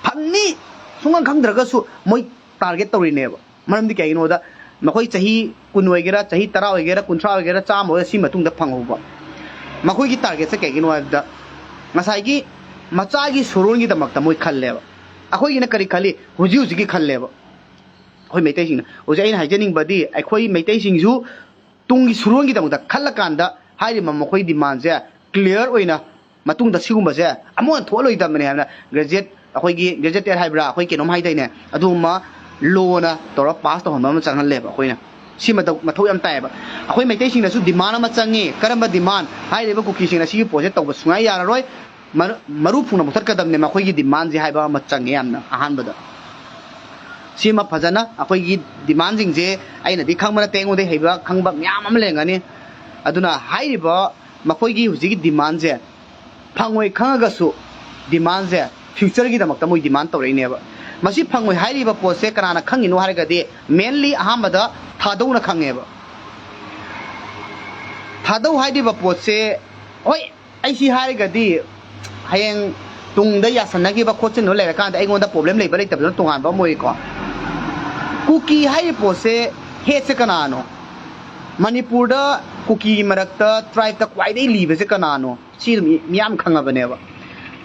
ꯐꯪꯅꯤ ꯁꯨꯡꯈꯟ ꯈꯪꯗ꯭ꯔꯒꯁꯨ ꯃꯣꯏ target ꯇꯧꯔꯤꯅꯦꯕ꯫ ꯃꯔꯝꯗꯤ ꯀꯩꯒꯤꯅꯣꯗ, ꯃꯈꯣꯏ ꯆꯍꯤ ꯀꯨꯟ ꯑꯣꯏꯒꯦꯔꯥ, ꯆꯍꯤ ꯇꯔꯥ ꯑꯣꯏꯒꯦꯔꯥ, ꯀꯨꯟꯊ꯭ꯔꯥ ꯑꯣꯏꯒꯦꯔꯥ, ꯆꯥꯝꯃ ꯑꯣꯏꯒꯦꯔꯥ, ꯁꯤ ꯃꯇꯨꯡꯗ ꯐꯪꯍꯧꯕ꯫ ꯃꯈꯣꯏꯒꯤ targetꯁꯦ ꯀꯩꯒꯤꯅꯣ ꯍꯥꯏꯕꯗ, ꯉꯁꯥꯏꯒꯤ ꯃꯆꯥꯒꯤ ꯁꯨꯔꯣꯟꯒꯤꯗꯃꯛꯇ ꯃꯣꯏ ꯈꯜꯂꯦꯕ꯫ ꯑꯩꯈꯣꯏꯒꯤꯅ ꯀꯔꯤ ꯈꯜꯂꯤ? ꯍꯧꯖꯤꯛ ꯍꯧꯖꯤꯛꯀꯤ ꯈꯜꯂꯦꯕ꯫ ꯑꯩꯈꯣꯏ ꯃꯩꯇꯩꯁꯤꯡꯅ ꯍꯧꯖꯤꯛ ꯑꯩꯅ ꯍꯥꯏꯖꯅꯤꯡꯕꯗꯤ, ꯑꯩꯈꯣꯏ ꯃꯩꯇꯩꯁꯤꯡꯁꯨ ꯇꯨꯡꯒꯤ ꯁꯨꯔꯣꯟꯒꯤꯗꯃꯛꯇ ꯈꯜꯂꯀꯥꯟꯗ ꯍꯥꯏꯔꯤꯕ ꯃꯈꯣꯏ demandꯁꯦ clear ꯑꯣꯏꯅ ꯃꯇꯨꯡꯗ ꯁꯤꯒꯨꯝꯕꯁꯦ ꯑꯃꯨꯛ ꯍꯟꯅ ꯊꯣꯛꯍꯜꯂꯣꯏꯗꯕꯅꯤ ꯍꯥꯏꯅ graduate, ꯑꯩꯈꯣꯏꯒꯤ gazetted ꯍꯥꯏꯕ꯭ꯔꯥ, ꯑꯩꯈꯣꯏ ꯀꯩꯅꯣꯝ ꯍꯥꯏꯗꯥꯏꯅꯦ, ꯑꯗꯨꯒꯨꯝꯕ lawꯅ ꯇꯧꯔꯒ pass ꯇꯧꯍꯟꯕ ꯑꯃ ꯆꯪꯍꯜꯂꯦꯕ ꯑꯩꯈꯣꯏꯅ꯫ ꯁꯤ ꯃꯊꯧ, ꯃꯊꯧ ꯌꯥꯝ ꯇꯥꯏꯌꯦꯕ꯫ ꯑꯩꯈꯣꯏ ꯃꯩꯇꯩꯁꯤꯡꯅꯁꯨ demand ꯑꯃ ꯆꯪꯉꯤ꯫ ꯀꯔꯝꯕ demand? ꯍꯥꯏꯔꯤꯕ ꯀꯨꯀꯤꯁꯤꯡꯅ ꯁꯤꯒꯤ ꯄꯣꯠꯁꯦ ꯇꯧꯕ ꯁꯨꯡꯌꯥ ꯌꯥꯔꯔꯣꯏ꯫ ꯃꯔꯨ-, ꯃꯔꯨ ꯐꯨꯡꯅ ꯃꯨꯊꯠꯀꯗꯕꯅꯦ ꯃꯈꯣꯏꯒꯤ demandꯁꯦ ꯍꯥꯏꯕ ꯑꯃ ꯆꯪꯉꯦ ꯌꯥꯝꯅ ꯑꯍꯥꯟꯕꯗ꯫ ꯁꯤꯃ ꯐꯖꯅ ꯑꯩꯈꯣꯏꯒꯤ demandꯁꯤꯡꯁꯦ ꯑꯩꯅꯗꯤ ꯈꯪꯕ ꯅꯠꯇꯦ, ꯑꯩꯉꯣꯟꯗꯩ ꯍꯩꯕ ꯈꯪꯕ ꯃꯌꯥꯝ ꯑꯃ ꯂꯩꯔꯝꯒꯅꯤ꯫ ꯑꯗꯨꯅ ꯍꯥꯏꯔꯤꯕ ꯃꯈꯣꯏꯒꯤ ꯍꯧꯖꯤꯛꯀꯤ demandꯁꯦ ꯐꯪꯉꯣꯏ ꯈꯪꯉꯒꯁꯨ demandꯁꯦ futureꯒꯤꯗꯃꯛꯇ ꯃꯣꯏ demand ꯇꯧꯔꯛꯏꯅꯦꯕ꯫ ꯃꯁꯤ ꯐꯪꯉꯣꯏ ꯍꯥꯏꯔꯤꯕ ꯄꯣꯠꯁꯦ ꯀꯅꯥꯅ ꯈꯪꯉꯤꯅꯣ ꯍꯥꯏꯔꯒꯗꯤ, mainly ꯑꯍꯥꯟꯕꯗ ꯊꯥꯗꯧꯅ ꯈꯪꯉꯦꯕ꯫ ꯊꯥꯗꯧ ꯍꯥꯏꯔꯤꯕ ꯄꯣꯠꯁꯦ, ꯍꯣꯏ, ꯑꯩ ꯁꯤ ꯍꯥꯏꯔꯒꯗꯤ ꯍꯌꯦꯡ ꯇꯨꯡꯗ ꯌꯥꯁꯟꯅꯈꯤꯕ ꯈꯣꯠꯆꯤꯟꯕ ꯂꯩꯔꯀꯥꯟꯗ ꯑꯩꯉꯣꯟꯗ problem ꯂꯩꯕ ꯂꯩꯇꯕꯗꯨꯅ ꯇꯣꯉꯥꯟꯕ ꯑꯃ ꯑꯣꯏꯀꯣ꯫ ꯀꯨꯀꯤ ꯍꯥꯏꯔꯤꯕ ꯄꯣꯠꯁꯦ, headꯁꯦ ꯀꯅꯥꯅꯣ? ꯃꯅꯤꯄꯨꯔꯗ ꯀꯨꯀꯤꯒꯤ ꯃꯔꯛꯇ tribeꯇ ꯈ꯭ꯋꯥꯏꯗꯒꯤ ꯂꯤꯕꯁꯦ ꯀꯅꯥꯅꯣ? ꯁꯤ ꯑꯗꯨꯝ ꯃꯤ-, ꯃꯤꯌꯥꯝ ꯈꯪꯉꯕꯅꯦꯕ꯫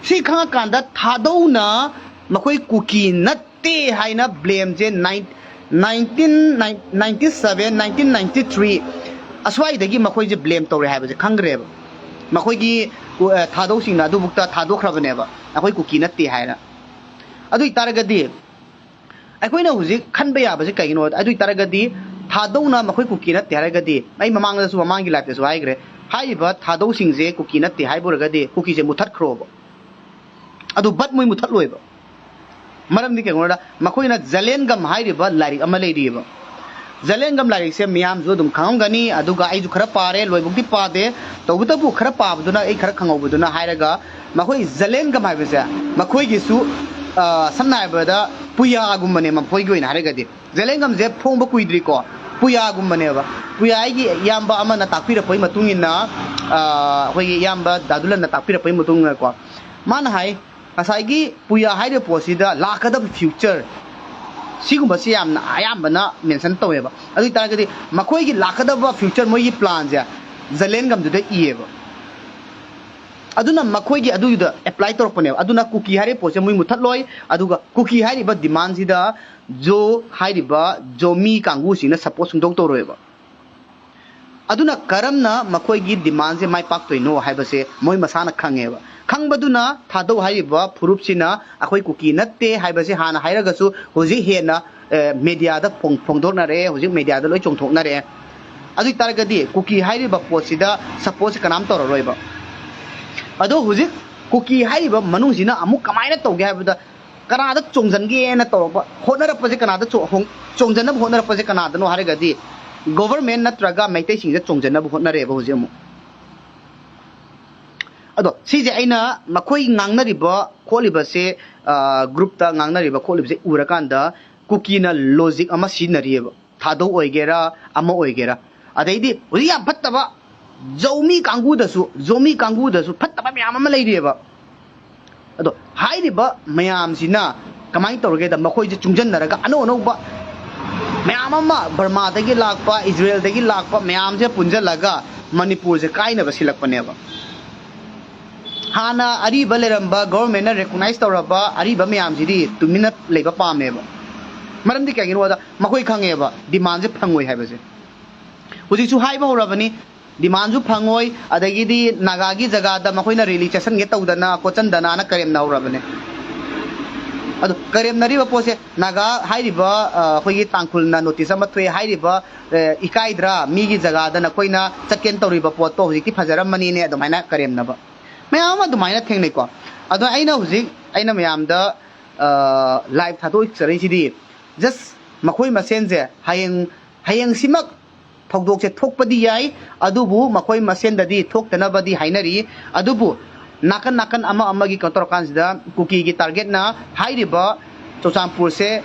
ꯁꯤ ꯈꯪꯉꯀꯥꯟꯗ ꯊꯥꯗꯧꯅ ꯃꯈꯣꯏ ꯀꯨꯀꯤ ꯅꯠꯇꯦ ꯍꯥꯏꯅ blameꯁꯦ nine-, nineteen ninety-seven, nineteen ninety-three ꯑꯁ꯭ꯋꯥꯏꯗꯒꯤ ꯃꯈꯣꯏꯁꯦ blame ꯇꯧꯔꯦ ꯍꯥꯏꯕꯁꯦ ꯈꯪꯈ꯭ꯔꯦꯕ꯫ ꯃꯈꯣꯏꯒꯤ ꯀꯨ-, ꯑ, ꯊꯥꯗꯧꯁꯤꯡꯅ ꯑꯗꯨꯕꯨꯛꯇ ꯊꯥꯗꯣꯛꯈ꯭ꯔꯕꯅꯦꯕ, ꯑꯩꯈꯣꯏ ꯀꯨꯀꯤ ꯅꯠꯇꯦ ꯍꯥꯏꯅ꯫ ꯑꯗꯨ ꯑꯣꯏ ꯇꯥꯔꯒꯗꯤ ꯑꯩꯈꯣꯏꯅ ꯍꯧꯖꯤꯛ ꯈꯟꯕ ꯌꯥꯕꯁꯦ ꯀꯩꯒꯤꯅꯣ? ꯑꯗꯨ ꯑꯣꯏ ꯇꯥꯔꯒꯗꯤ ꯊꯥꯗꯧꯅ ꯃꯈꯣꯏ ꯀꯨꯀꯤ ꯅꯠꯇꯦ ꯍꯥꯏꯔꯒꯗꯤ, ꯑꯩ ꯃꯃꯥꯡꯗꯁꯨ, ꯃꯃꯥꯡꯒꯤ liveꯇꯁꯨ ꯍꯥꯏꯈ꯭ꯔꯦ, ꯍꯥꯏꯔꯤꯕ ꯊꯥꯗꯧꯁꯤꯡꯁꯦ ꯀꯨꯀꯤ ꯅꯠꯇꯦ ꯍꯥꯏꯕ ꯑꯣꯏꯔꯒꯗꯤ ꯀꯨꯀꯤꯁꯦ ꯃꯨꯊꯠꯈ꯭ꯔꯣꯕ꯫ ꯑꯗꯨ but ꯃꯣꯏ ꯃꯨꯊꯠꯂꯣꯏꯕ꯫ ꯃꯔꯝꯗꯤ ꯀꯩꯒꯤꯅꯣꯗ, ꯃꯈꯣꯏꯅ ꯖꯂꯦꯟꯒꯝ ꯍꯥꯏꯔꯤꯕ ꯂꯥꯏꯔꯤꯛ ꯑꯃ ꯂꯩꯔꯤꯑꯕ꯫ ꯖꯂꯦꯟꯒꯝ ꯂꯥꯏꯔꯤꯛꯁꯦ ꯃꯤꯌꯥꯝꯁꯨ ꯑꯗꯨꯝ ꯈꯪꯉꯝꯒꯅꯤ, ꯑꯗꯨꯒ ꯑꯩꯁꯨ ꯈꯔ ꯄꯥꯔꯦ, ꯂꯣꯏꯕꯨꯛꯇꯤ ꯄꯥꯗꯦ, ꯇꯧꯕꯇꯕꯨ ꯈꯔ ꯄꯥꯕꯗꯨꯅ, ꯑꯩ ꯈꯔ ꯈꯪꯍꯧꯕꯗꯨꯅ ꯍꯥꯏꯔꯒ, ꯃꯈꯣꯏ ꯖꯂꯦꯟꯒꯝ ꯍꯥꯏꯕꯁꯦ ꯃꯈꯣꯏꯒꯤꯁꯨ, ꯑ, ꯁꯝꯅ ꯍꯥꯏꯔꯕꯗ ꯄꯨꯌꯥꯒꯨꯝꯕꯅꯦ ꯃꯈꯣꯏꯒꯤ ꯑꯣꯏꯅ ꯍꯥꯏꯔꯒꯗꯤ꯫ ꯖꯂꯦꯟꯒꯝꯁꯦ ꯐꯣꯡꯕ ꯀꯨꯏꯗ꯭ꯔꯤꯀꯣ, ꯄꯨꯌꯥꯒꯨꯝꯕꯅꯦꯕ꯫ ꯄꯨꯌꯥ ꯑꯩꯒꯤ ꯏꯌꯥꯝꯕ ꯑꯃꯅ ꯇꯥꯛꯄꯤꯔꯛꯄꯒꯤ ꯃꯇꯨꯡ ꯏꯟꯅ, ꯑ, ꯑꯩꯈꯣꯏꯒꯤ ꯏꯌꯥꯝꯕ ꯗꯥꯗꯨꯂꯟꯅ ꯇꯥꯛꯄꯤꯔꯛꯄꯒꯤ ꯃꯇꯨꯡ ꯏꯟꯅꯀꯣ, ꯃꯥꯅ ꯍꯥꯏ, ꯉꯁꯥꯏꯒꯤ ꯄꯨꯌꯥ ꯍꯥꯏꯔꯤꯕ ꯄꯣꯠꯁꯤꯗ ꯂꯥꯛꯀꯗꯕ future ꯁꯤꯒꯨꯝꯕꯁꯤ ꯌꯥꯝꯅ ꯑꯌꯥꯝꯕꯅ mention ꯇꯧꯋꯦꯕ꯫ ꯑꯗꯨ ꯑꯣꯏ ꯇꯥꯔꯒꯗꯤ ꯃꯈꯣꯏꯒꯤ ꯂꯥꯛꯀꯗꯕ future, ꯃꯣꯏꯒꯤ planꯁꯦ ꯖꯂꯦꯟꯒꯝꯗꯨꯗ ꯏꯌꯦꯕ꯫ ꯑꯗꯨꯅ ꯃꯈꯣꯏꯒꯤ ꯑꯗꯨꯒꯤꯗ apply ꯇꯧꯔꯛꯄꯅꯦꯕ꯫ ꯑꯗꯨꯅ ꯀꯨꯀꯤ ꯍꯥꯏꯔꯤꯕ ꯄꯣꯠꯁꯦ ꯃꯣꯏ ꯃꯨꯊꯠꯂꯣꯏ, ꯑꯗꯨꯒ ꯀꯨꯀꯤ ꯍꯥꯏꯔꯤꯕ demandꯁꯤꯗ ꯖꯣ ꯍꯥꯏꯔꯤꯕ ꯖꯣꯃꯤ ꯀꯥꯡꯕꯨꯁꯤꯡꯅ support ꯁꯨꯡꯇꯧ ꯇꯧꯔꯣꯏꯕ꯫ ꯑꯗꯨꯅ ꯀꯔꯝꯅ ꯃꯈꯣꯏꯒꯤ demandꯁꯦ ꯃꯥꯏ ꯄꯥꯛꯇꯣꯏꯅꯣ ꯍꯥꯏꯕꯁꯦ ꯃꯣꯏ ꯃꯁꯥꯅ ꯈꯪꯉꯦꯕ꯫ ꯈꯪꯕꯗꯨꯅ ꯊꯥꯗꯧ ꯍꯥꯏꯔꯤꯕ ꯐꯨꯔꯨꯞꯁꯤꯅ ꯑꯩꯈꯣꯏ ꯀꯨꯀꯤ ꯅꯠꯇꯦ ꯍꯥꯏꯕꯁꯦ ꯍꯥꯟꯅ ꯍꯥꯏꯔꯒꯁꯨ ꯍꯧꯖꯤꯛ ꯍꯦꯟꯅ, ꯑꯦ, mediaꯗ ꯐꯣꯡ-, ꯐꯣꯡꯗꯣꯛꯅꯔꯛꯑꯦ, ꯍꯧꯖꯤꯛ mediaꯗ ꯂꯣꯏ ꯆꯣꯡꯊꯣꯛꯅꯔꯛꯑꯦ꯫ ꯑꯗꯨ ꯑꯣꯏ ꯇꯥꯔꯒꯗꯤ ꯀꯨꯀꯤ ꯍꯥꯏꯔꯤꯕ ꯄꯣꯠꯁꯤꯗ supportꯁꯦ ꯀꯅꯥꯝ ꯇꯧꯔꯔꯣꯏꯕ꯫ ꯑꯗꯣ ꯍꯧꯖꯤꯛ ꯀꯨꯀꯤ ꯍꯥꯏꯔꯤꯕ ꯃꯅꯨꯡꯁꯤꯅ ꯑꯃꯨꯛ ꯀꯃꯥꯏꯅ ꯇꯧꯒꯦ ꯍꯥꯏꯕꯗ, ꯀꯅꯥꯗ ꯆꯣꯡꯁꯤꯟꯒꯦꯅ ꯇꯧꯔꯛꯄ, ꯍꯣꯠꯅꯔꯛꯄꯁꯦ ꯀꯅꯥꯗ ꯆꯣ-, ꯍꯣꯡ-, ꯆꯣꯡꯁꯤꯟꯅꯕ ꯍꯣꯠꯅꯔꯛꯄꯁꯦ ꯀꯅꯥꯗꯅꯣ ꯍꯥꯏꯔꯒꯗꯤ, government ꯅꯠꯇ꯭ꯔꯒ ꯃꯩꯇꯩꯁꯤꯡꯁꯦ ꯆꯣꯡꯁꯤꯟꯅꯕ ꯍꯣꯠꯅꯔꯦꯕ ꯍꯧꯖꯤꯛ ꯑꯃꯨꯛ꯫ ꯑꯗꯣ ꯁꯤꯁꯦ ꯑꯩꯅ ꯃꯈꯣꯏ ꯉꯥꯡꯅꯔꯤꯕ ꯈꯣꯠꯂꯤꯕꯁꯦ, ꯒ꯭ꯔꯨꯞꯇ ꯉꯥꯡꯅꯔꯤꯕ ꯈꯣꯠꯂꯤꯕꯁꯦ ꯎꯔꯀꯥꯟꯗ ꯀꯨꯀꯤꯅ ꯂꯣꯖꯤꯛ ꯑꯃ ꯁꯤꯖꯤꯟꯅꯔꯤꯑꯕ꯫ ꯊꯥꯗꯧ ꯑꯣꯏꯒꯦꯔꯥ, ꯑꯃ ꯑꯣꯏꯒꯦꯔꯥ꯫ ꯑꯗꯩꯗꯤ ꯍꯧꯖꯤꯛ ꯌꯥꯝ ꯐꯠꯇꯕ ꯖꯧꯃꯤ ꯀꯥꯡꯕꯨꯗꯁꯨ, ꯖꯣꯃꯤ ꯀꯥꯡꯕꯨꯗꯁꯨ ꯐꯠꯇꯕ ꯃꯌꯥꯝ ꯑꯃ ꯂꯩꯔꯤꯑꯕ꯫ ꯑꯗꯣ ꯍꯥꯏꯔꯤꯕ ꯃꯌꯥꯝꯁꯤꯅ ꯀꯃꯥꯏꯅ ꯇꯧꯔꯒꯦꯗ, ꯃꯈꯣꯏꯁꯦ ꯆꯨꯡꯁꯤꯟꯅꯔꯒ ꯑꯅꯧ ꯑꯅꯧꯕ ꯃꯌꯥꯝ ꯑꯃ, ꯕꯔꯃꯥꯗꯒꯤ ꯂꯥꯛꯄ, ꯏꯖꯔꯦꯜꯗꯒꯤ ꯂꯥꯛꯄ ꯃꯌꯥꯝꯁꯦ ꯄꯨꯟꯁꯤꯜꯂꯒ ꯃꯅꯤꯄꯨꯔꯁꯦ ꯀꯥꯏꯅꯕ ꯁꯤꯜꯂꯛꯄꯅꯦꯕ꯫ ꯍꯥꯟꯅ ꯑꯔꯤꯕ ꯂꯩꯔꯝꯕ, ꯒꯣꯕꯔꯃꯦꯟꯅ ꯔꯦꯀꯣꯛꯅꯥꯏꯁ ꯇꯧꯔꯕ ꯑꯔꯤꯕ ꯃꯌꯥꯝꯁꯤꯗꯤ ꯇꯨꯃꯤꯟꯅ ꯂꯩꯕ ꯄꯥꯝꯃꯦꯕ꯫ ꯃꯔꯝꯗꯤ ꯀꯩꯒꯤꯅꯣꯗ ꯃꯈꯣꯏ ꯈꯪꯉꯦꯕ ꯗꯤꯃꯥꯟꯁꯦ ꯐꯪꯉꯣꯏ ꯍꯥꯏꯕꯁꯦ꯫ ꯍꯧꯖꯤꯛꯁꯨ ꯍꯥꯏꯕ ꯍꯧꯔꯕꯅꯤ, ꯗꯤꯃꯥꯟꯁꯨ ꯐꯪꯉꯣꯏ꯫ ꯑꯗꯒꯤꯗꯤ ꯅꯥꯒꯥꯒꯤ ꯖꯒꯥꯗ ꯃꯈꯣꯏꯅ ꯔꯦꯂꯤ ꯆꯠꯁꯟꯒꯦ ꯇꯧꯗꯅ ꯈꯣꯠꯆꯟꯗꯅꯅ ꯀꯔꯦꯝꯅꯍꯧꯔꯕꯅꯦ꯫ ꯑꯗꯣ ꯀꯔꯦꯝꯅꯔꯤꯕ ꯄꯣꯠꯁꯦ, ꯅꯥꯒꯥ ꯍꯥꯏꯔꯤꯕ, ꯑ, ꯑꯩꯈꯣꯏꯒꯤ ꯇꯥꯡꯈꯨꯜꯅ ꯅꯣꯇꯤꯁ ꯑꯃ ꯊꯣꯛꯑꯦ ꯍꯥꯏꯔꯤꯕ, ꯑ, ꯏꯀꯥꯏꯗ꯭ꯔꯥ? ꯃꯤꯒꯤ ꯖꯒꯥꯗ ꯅꯈꯣꯏꯅ ꯆꯠꯀꯦꯅ ꯇꯧꯔꯤꯕ ꯄꯣꯠꯇꯣ ꯍꯧꯖꯤꯛꯇꯤ ꯐꯖꯔꯝꯃꯅꯤꯅꯦ, ꯑꯗꯨꯃꯥꯏꯅ ꯀꯔꯦꯝꯅꯕ ꯃꯌꯥꯝ ꯑꯃ ꯑꯗꯨꯃꯥꯏꯅ ꯊꯦꯡꯅꯩꯀꯣ꯫ ꯑꯗꯣ ꯑꯩꯅ ꯍꯧꯖꯤꯛ, ꯑꯩꯅ ꯃꯌꯥꯝꯗ, ꯑ, ꯂꯥꯏꯚ ꯊꯥꯗꯣꯛꯆꯔꯛꯏꯁꯤꯗꯤ, ꯖꯁ ꯃꯈꯣꯏ ꯃꯁꯦꯟꯁꯦ ꯍꯌꯦꯡ, ꯍꯌꯦꯡꯁꯤꯃꯛ ꯊꯧꯗꯣꯛꯁꯦ ꯊꯣꯛꯄꯗꯤ ꯌꯥꯏ, ꯑꯗꯨꯕꯨ ꯃꯈꯣꯏ ꯃꯁꯦꯟꯗꯗꯤ ꯊꯣꯛꯇꯅꯕꯗꯤ ꯍꯥꯏꯅꯔꯤ꯫ ꯑꯗꯨꯕꯨ ꯅꯥꯀꯟ ꯅꯥꯀꯟ ꯑꯃ ꯑꯃꯒꯤ ꯀꯩꯅꯣ ꯇꯧꯔꯀꯥꯟꯁꯤꯗ ꯀꯨꯀꯤꯒꯤ ꯇꯥꯔꯒꯦꯠꯅ ꯍꯥꯏꯔꯤꯕ ꯆꯨꯔꯆꯥꯟꯄꯨꯔꯁꯦ,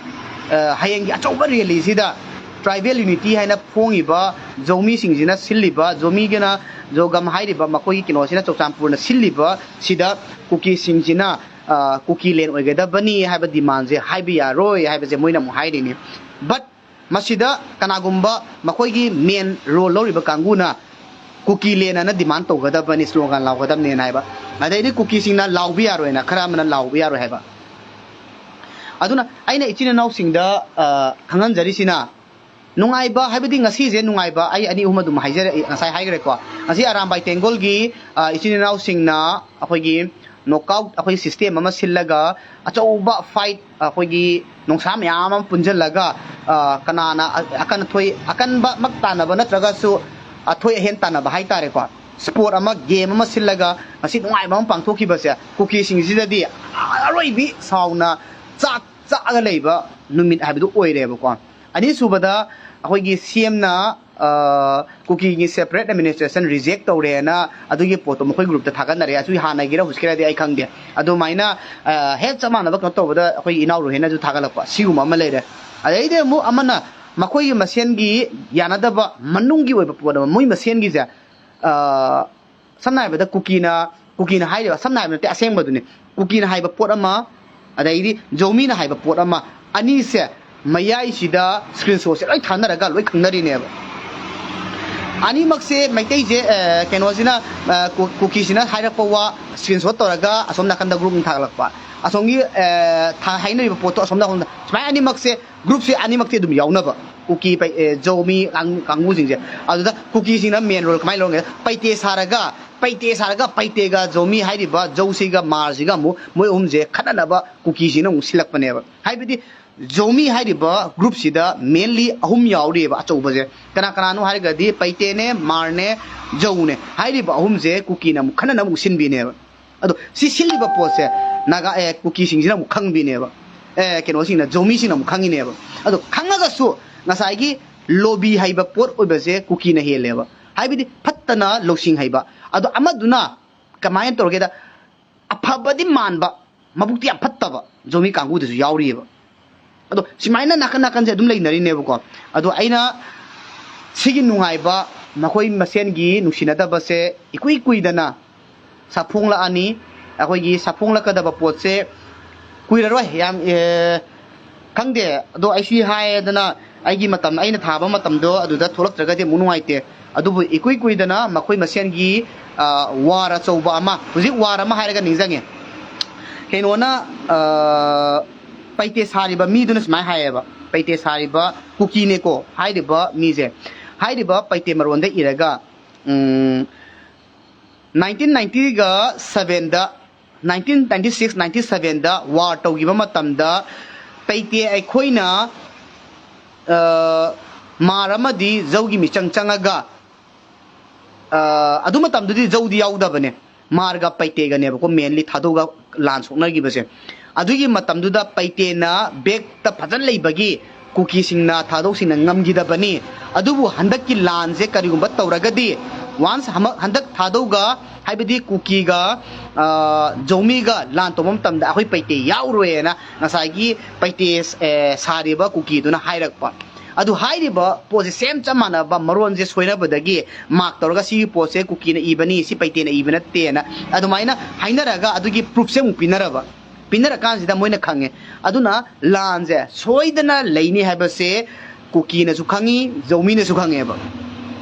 ꯑ, ꯍꯌꯦꯡꯒꯤ ꯑꯆꯧꯕ ꯔꯦꯂꯤꯁꯤꯗ ꯇ꯭ꯔꯥꯏꯕꯦꯜ ꯌꯨꯅꯤꯇꯤ ꯍꯥꯏꯅ ꯐꯣꯡꯉꯤꯕ ꯖꯧꯃꯤꯁꯤꯡꯁꯤꯅ ꯁꯤꯜꯂꯤꯕ, ꯖꯧꯃꯤꯒꯤꯅ ꯖꯣꯒꯝ ꯍꯥꯏꯔꯤꯕ ꯃꯈꯣꯏꯒꯤ ꯀꯩꯅꯣꯁꯤꯅ ꯆꯨꯔꯆꯥꯟꯄꯨꯔꯅ ꯁꯤꯜꯂꯤꯕ ꯁꯤꯗ ꯀꯨꯀꯤꯁꯤꯡꯁꯤꯅ, ꯑ, ꯀꯨꯀꯤ ꯂꯦꯟ ꯑꯣꯏꯒꯗꯕꯅꯤ ꯍꯥꯏꯕ ꯗꯤꯃꯥꯟꯁꯦ ꯍꯥꯏꯕ ꯌꯥꯔꯣꯏ ꯍꯥꯏꯕꯁꯦ ꯃꯣꯏꯅ ꯑꯃꯨꯛ ꯍꯥꯏꯔꯤꯅꯤ꯫ But ꯃꯁꯤꯗ ꯀꯅꯥꯒꯨꯝꯕ ꯃꯈꯣꯏꯒꯤ ꯃꯦꯟ ꯔꯣꯜ ꯂꯧꯔꯤꯕ ꯀꯥꯡꯕꯨꯅ ꯀꯨꯀꯤ ꯂꯦꯟ ꯑꯅ ꯗꯤꯃꯥꯟ ꯇꯧꯒꯗꯕꯅꯤ, ꯁ꯭ꯂꯣꯒꯥꯟ ꯂꯥꯎꯒꯗꯕꯅꯦꯅ ꯍꯥꯏꯕ꯫ ꯑꯗꯩꯗꯤ ꯀꯨꯀꯤꯁꯤꯡꯅ ꯂꯥꯎꯕ ꯌꯥꯔꯣꯏꯅ, ꯈꯔ ꯑꯃꯅ ꯂꯥꯎꯕ ꯌꯥꯔꯣꯏ ꯍꯥꯏꯕ꯫ ꯑꯗꯨꯅ ꯑꯩꯅ ꯏꯆꯤꯟ ꯏꯅꯥꯎꯁꯤꯡꯗ, ꯑ, ꯈꯪꯍꯟꯖꯔꯤꯁꯤꯅ, ꯅꯨꯡꯉꯥꯏꯕ ꯍꯥꯏꯕꯗꯤ ꯉꯁꯤꯁꯦ ꯅꯨꯡꯉꯥꯏꯕ ꯑꯩ ꯑꯅꯤ ꯑꯍꯨꯝ ꯑꯗꯨꯝ ꯍꯥꯏꯖꯔꯛꯏ, ꯉꯁꯥꯏ ꯍꯥꯏꯈ꯭ꯔꯦꯀꯣ꯫ ꯉꯁꯤ ꯑꯔꯥꯝꯕꯥꯏ ꯇꯦꯡꯒꯣꯜꯒꯤ, ꯑ, ꯏꯆꯤꯟ ꯏꯅꯥꯎꯁꯤꯡꯅ ꯑꯩꯈꯣꯏꯒꯤ ꯅꯣꯛꯑꯥꯎꯠ ꯑꯩꯈꯣꯏ ꯁꯤꯁꯇꯦꯝ ꯑꯃ ꯁꯤꯜꯂꯒ ꯑꯆꯧꯕ ꯐꯥꯏꯠ, ꯑꯩꯈꯣꯏꯒꯤ ꯅꯣꯡꯁꯥ ꯃꯌꯥꯝ ꯑꯃ ꯄꯨꯟꯁꯤꯜꯂꯒ, ꯑ, ꯀꯅꯥꯅ ꯑ-, ꯑꯀꯟ ꯑꯊꯣꯏ, ꯑꯀꯟꯕꯃꯛ ꯇꯥꯟꯅꯕ ꯅꯠꯇ꯭ꯔꯒꯁꯨ ꯑꯊꯣꯏ ꯑꯍꯦꯟ ꯇꯥꯟꯅꯕ ꯍꯥꯏꯇꯥꯔꯦꯀꯣ, ꯁ꯭ꯄꯣꯔꯠ ꯑꯃ, ꯒꯦꯝ ꯑꯃ ꯁꯤꯜꯂꯒ ꯉꯁꯤ ꯅꯨꯡꯉꯥꯏꯕ ꯑꯃ ꯄꯥꯡꯊꯣꯛꯈꯤꯕꯁꯦ ꯀꯨꯀꯤꯁꯤꯡꯁꯤꯗꯗꯤ ꯑꯔꯣꯏꯕꯤ ꯁꯥꯎꯅ ꯆꯥꯛ ꯆꯥꯛꯑꯒ ꯂꯩꯕ ꯅꯨꯃꯤꯠ ꯍꯥꯏꯕꯗꯨ ꯑꯣꯏꯔꯦꯕꯀꯣ꯫ ꯑꯅꯤꯁꯨꯕꯗ ꯑꯩꯈꯣꯏꯒꯤ ꯁꯤ ꯑꯦꯝꯅ ꯑ, ꯀꯨꯀꯤꯒꯤ separate administration reject ꯇꯧꯔꯦꯅ ꯑꯗꯨꯒꯤ ꯄꯣꯠꯇꯣ ꯃꯈꯣꯏ groupꯇ ꯊꯥꯒꯠꯅꯔꯦ꯫ ꯑꯗꯨ ꯍꯥꯟꯅꯒꯤꯔ ꯍꯧꯖꯤꯛꯀꯤꯔꯗꯤ ꯑꯩ ꯈꯪꯗꯦ꯫ ꯑꯗꯨꯃꯥꯏꯅ, ꯑ, ꯍꯦꯛ ꯆꯞ ꯃꯥꯟꯅꯕ ꯀꯩꯅꯣ ꯇꯧꯕꯗ ꯑꯩꯈꯣꯏ ꯏꯅꯥꯎ ꯔꯣꯍꯦꯟꯅꯁꯨ ꯊꯥꯒꯠꯂꯛꯄ ꯁꯤꯒꯨꯝꯕ ꯑꯃ ꯂꯩꯔꯦ꯫ ꯑꯗꯩꯗꯤ ꯑꯃꯨꯛ ꯑꯃꯅ ꯃꯈꯣꯏꯒꯤ ꯃꯁꯦꯟꯒꯤ ꯌꯥꯅꯗꯕ ꯃꯅꯨꯡꯒꯤ ꯑꯣꯏꯕ ꯄꯣꯠ ꯑꯃ, ꯃꯣꯏ ꯃꯁꯦꯟꯒꯤꯁꯦ, ꯑ, ꯁꯝꯅ ꯍꯥꯏꯔꯕꯗ ꯀꯨꯀꯤꯅ, ꯀꯨꯀꯤꯅ ꯍꯥꯏꯔꯤꯕ, ꯁꯝꯅ ꯍꯥꯏꯕ ꯅꯠꯇꯦ, ꯑꯁꯦꯡꯕꯗꯨꯅꯤ꯫ ꯀꯨꯀꯤꯅ ꯍꯥꯏꯕ ꯄꯣꯠ ꯑꯃ, ꯑꯗꯩꯗꯤ ꯖꯧꯃꯤꯅ ꯍꯥꯏꯕ ꯄꯣꯠ ꯑꯃ, ꯑꯅꯤꯁꯦ ꯃꯌꯥꯏꯁꯤꯗ screenshotꯁꯦ ꯂꯣꯏ ꯊꯥꯅꯔꯒ ꯂꯣꯏ ꯈꯪꯅꯔꯤꯅꯦꯕ꯫ ꯑꯅꯤꯃꯛꯁꯦ ꯃꯩꯇꯩꯁꯦ, ꯑ, ꯀꯩꯅꯣꯁꯤꯅ, ꯑ, ꯀꯨ-, ꯀꯨꯀꯤꯁꯤꯅ ꯍꯥꯏꯔꯛꯄ ꯋꯥ screenshot ꯇꯧꯔꯒ ꯑꯁꯣꯝ ꯅꯥꯀꯟꯗ groupꯅ ꯊꯥꯒꯠꯂꯛꯄ, ꯑꯁꯣꯝꯒꯤ, ꯑ, ꯊꯥ-, ꯍꯥꯏꯅꯔꯤꯕ ꯄꯣꯠꯇꯣ ꯑꯁꯣꯝ ꯅꯥꯀꯟꯗ, ꯁꯨꯃꯥꯏꯅ ꯑꯅꯤꯃꯛꯁꯦ groupꯁꯦ ꯑꯅꯤꯃꯛꯇꯤ ꯑꯗꯨꯝ ꯌꯥꯎꯅꯕ, ꯀꯨꯀꯤ ꯄꯩ-, ꯑꯦ, ꯖꯧꯃꯤ ꯀꯥꯡ-, ꯀꯥꯡꯕꯨꯁꯤꯡꯁꯦ꯫ ꯑꯗꯨꯗ ꯀꯨꯀꯤꯁꯤꯡꯅ main role ꯀꯃꯥꯏꯅ ꯂꯧꯔꯝꯒꯦ? ꯄꯩꯇꯦ ꯁꯥꯔꯒ, ꯄꯩꯇꯦ ꯁꯥꯔꯒ ꯄꯩꯇꯦꯒ ꯖꯧꯃꯤ ꯍꯥꯏꯔꯤꯕ ꯖꯧꯁꯤꯒ ꯃꯥꯔꯁꯤꯒ ꯑꯃꯨꯛ ꯃꯣꯏ ꯑꯍꯨꯝꯁꯦ ꯈꯠꯅꯅꯕ ꯀꯨꯀꯤꯁꯤꯡꯅ ꯑꯃꯨꯛ ꯁꯤꯜꯂꯛꯄꯅꯦꯕ꯫ ꯍꯥꯏꯕꯗꯤ ꯖꯧꯃꯤ ꯍꯥꯏꯔꯤꯕ groupꯁꯤꯗ mainly ꯑꯍꯨꯝ ꯌꯥꯎꯔꯤꯑꯕ ꯑꯆꯧꯕꯁꯦ꯫ ꯀꯅꯥ ꯀꯅꯥꯅꯣ ꯍꯥꯏꯔꯒꯗꯤ ꯄꯩꯇꯦꯅꯦ, ꯃꯥꯔꯅꯦ, ꯖꯧꯅꯦ꯫ ꯍꯥꯏꯔꯤꯕ ꯑꯍꯨꯝꯁꯦ ꯀꯨꯀꯤꯅ ꯑꯃꯨꯛ ꯈꯠꯅꯅꯕ ꯑꯃꯨꯛ ꯁꯤꯟꯕꯤꯅꯦꯕ꯫ ꯑꯗꯣ ꯁꯤ ꯁꯤꯜꯂꯤꯕ ꯄꯣꯠꯁꯦ ꯅꯥꯒꯥ, ꯑꯦ, ꯀꯨꯀꯤꯁꯤꯡꯁꯤꯅ ꯑꯃꯨꯛ ꯈꯪꯕꯤꯅꯦꯕ꯫ ꯑꯦ, ꯀꯩꯅꯣꯁꯤꯡꯅ, ꯖꯧꯃꯤꯁꯤꯡꯅ ꯑꯃꯨꯛ ꯈꯪꯉꯤꯅꯦꯕ꯫ ꯑꯗꯣ ꯈꯪꯉꯒꯁꯨ ꯉꯁꯥꯏꯒꯤ ꯂꯣꯕꯤ ꯍꯩꯕ ꯄꯣꯠ ꯑꯣꯏꯕꯁꯦ ꯀꯨꯀꯤꯅ ꯍꯦꯜꯂꯦꯕ꯫ ꯍꯥꯏꯕꯗꯤ ꯐꯠꯇꯅ ꯂꯧꯁꯤꯡ ꯍꯩꯕ꯫ ꯑꯗꯣ ꯑꯃꯗꯨꯅ ꯀꯃꯥꯏꯅ ꯇꯧꯔꯒꯦꯗ, ꯑꯐꯕꯗꯤ ꯃꯥꯟꯕ, ꯃꯕꯨꯛꯇꯤ ꯌꯥꯝ ꯐꯠꯇꯕ ꯖꯧꯃꯤ ꯀꯥꯡꯕꯨꯗꯁꯨ ꯌꯥꯎꯔꯤꯑꯕ꯫ ꯑꯗꯣ ꯁꯨꯃꯥꯏꯅ ꯅꯥꯀꯟ ꯅꯥꯀꯟꯁꯦ ꯑꯗꯨꯝ ꯂꯩꯅꯔꯤꯅꯦꯕꯀꯣ꯫ ꯑꯗꯣ ꯑꯩꯅ ꯁꯤꯒꯤ ꯅꯨꯡꯉꯥꯏꯕ, ꯃꯈꯣꯏ ꯃꯁꯦꯟꯒꯤ ꯅꯨꯡꯁꯤꯅꯗꯕꯁꯦ ꯏꯀꯨꯏ ꯀꯨꯏꯗꯅ ꯁꯥꯐꯣꯡꯂꯛꯑꯅꯤ꯫ ꯑꯩꯈꯣꯏꯒꯤ ꯁꯥꯐꯣꯡꯂꯛꯀꯗꯕ ꯄꯣꯠꯁꯦ ꯀꯨꯏꯔꯔꯣꯏ, ꯌꯥꯝ, ꯑꯦ, ꯈꯪꯗꯦ꯫ ꯑꯗꯣ ꯑꯩ ꯁꯤ ꯍꯥꯏꯗꯅ ꯑꯩꯒꯤ ꯃꯇꯝ, ꯑꯩꯅ ꯊꯥꯕ ꯃꯇꯝꯗꯣ ꯑꯗꯨꯗ ꯊꯣꯛꯂꯛꯇ꯭ꯔꯒꯗꯤ ꯑꯃꯨꯛ ꯅꯨꯡꯉꯥꯏꯇꯦ꯫ ꯑꯗꯨꯕꯨ ꯏꯀꯨꯏ ꯀꯨꯏꯗꯅ ꯃꯈꯣꯏ ꯃꯁꯦꯟꯒꯤ, ꯑ, war ꯑꯆꯧꯕ ꯑꯃ, ꯍꯧꯖꯤꯛ war ꯑꯃ ꯍꯥꯏꯔꯒ ꯅꯤꯡꯁꯤꯡꯉꯦ꯫ ꯀꯩꯅꯣꯅ, ꯑ, ꯄꯩꯇꯦ ꯁꯥꯔꯤꯕ ꯃꯤꯗꯨꯅ ꯁꯨꯃꯥꯏꯅ ꯍꯥꯏꯌꯦꯕ, ꯄꯩꯇꯦ ꯁꯥꯔꯤꯕ ꯀꯨꯀꯤꯅꯦꯀꯣ ꯍꯥꯏꯔꯤꯕ ꯃꯤꯁꯦ, ꯍꯥꯏꯔꯤꯕ ꯄꯩꯇꯦ ꯃꯔꯣꯟꯗ ꯏꯔꯒ, ꯎꯝ, nineteen ninety-sevenꯗ, nineteen ninety-six ninety-sevenꯗ war ꯇꯧꯈꯤꯕ ꯃꯇꯝꯗ ꯄꯩꯇꯦ ꯑꯩꯈꯣꯏꯅ, ꯑ, ꯃꯥꯔ ꯑꯃꯗꯤ ꯖꯧꯒꯤ ꯃꯤꯆꯪ ꯆꯪꯉꯒ, ꯑ, ꯑꯗꯨ ꯃꯇꯝꯗꯨꯗꯤ ꯖꯧꯗꯤ ꯌꯥꯎꯗꯕꯅꯦ, ꯃꯥꯔꯒ ꯄꯩꯇꯦꯒꯅꯦꯕꯀꯣ mainly ꯊꯥꯗꯣꯛꯑꯒ ꯂꯥꯟ ꯁꯣꯛꯅꯈꯤꯕꯁꯦ꯫ ꯑꯗꯨꯒꯤ ꯃꯇꯝꯗꯨꯗ ꯄꯩꯇꯦꯅ backꯇ ꯐꯖꯅ ꯂꯩꯕꯒꯤ ꯀꯨꯀꯤꯁꯤꯡꯅ, ꯊꯥꯗꯧꯁꯤꯡꯅ ꯉꯝꯈꯤꯗꯕꯅꯤ꯫ ꯑꯗꯨꯕꯨ ꯍꯟꯗꯛꯀꯤ ꯂꯥꯟꯁꯦ ꯀꯔꯤꯒꯨꯝꯕ ꯇꯧꯔꯒꯗꯤ, ꯋꯥꯟꯁ ꯍꯟꯗꯛ ꯊꯥꯗꯧꯒ, ꯍꯥꯏꯕꯗꯤ ꯀꯨꯀꯤꯒ, ꯑ, ꯖꯧꯃꯤꯒ ꯂꯥꯟ ꯇꯧꯕ ꯃꯇꯝꯗ ꯑꯩꯈꯣꯏ ꯄꯩꯇꯦ ꯌꯥꯎꯔꯣꯏꯅ ꯉꯁꯥꯏꯒꯤ ꯄꯩꯇꯦ, ꯑꯦ, ꯁꯥꯔꯤꯕ ꯀꯨꯀꯤꯗꯨꯅ ꯍꯥꯏꯔꯛꯄ꯫ ꯑꯗꯨ ꯍꯥꯏꯔꯤꯕ ꯄꯣꯠꯁꯦ ꯁꯦꯝ ꯆꯞ ꯃꯥꯟꯅꯕ ꯃꯔꯣꯟꯁꯦ ꯁꯣꯏꯅꯕꯗꯒꯤ ꯃꯥꯔꯛ ꯇꯧꯔꯒ ꯁꯤꯒꯤ ꯄꯣꯠꯁꯦ ꯀꯨꯀꯤꯅ ꯏꯕꯅꯤ, ꯁꯤ ꯄꯩꯇꯦꯅ ꯏꯕ ꯅꯠꯇꯦꯅ ꯑꯗꯨꯃꯥꯏꯅ ꯍꯥꯏꯅꯔꯒ ꯑꯗꯨꯒꯤ ꯄ꯭ꯔꯨꯐꯁꯦ ꯑꯃꯨꯛ ꯄꯤꯅꯔꯕ꯫ ꯄꯤꯅꯔꯀꯥꯟꯁꯤꯗ ꯃꯣꯏꯅ ꯈꯪꯉꯦ꯫ ꯑꯗꯨꯅ ꯂꯥꯟꯁꯦ ꯁꯣꯏꯗꯅ ꯂꯩꯅꯤ ꯍꯥꯏꯕꯁꯦ ꯀꯨꯀꯤꯅꯁꯨ ꯈꯪꯉꯤ, ꯖꯧꯃꯤꯅꯁꯨ ꯈꯪꯉꯦꯕ꯫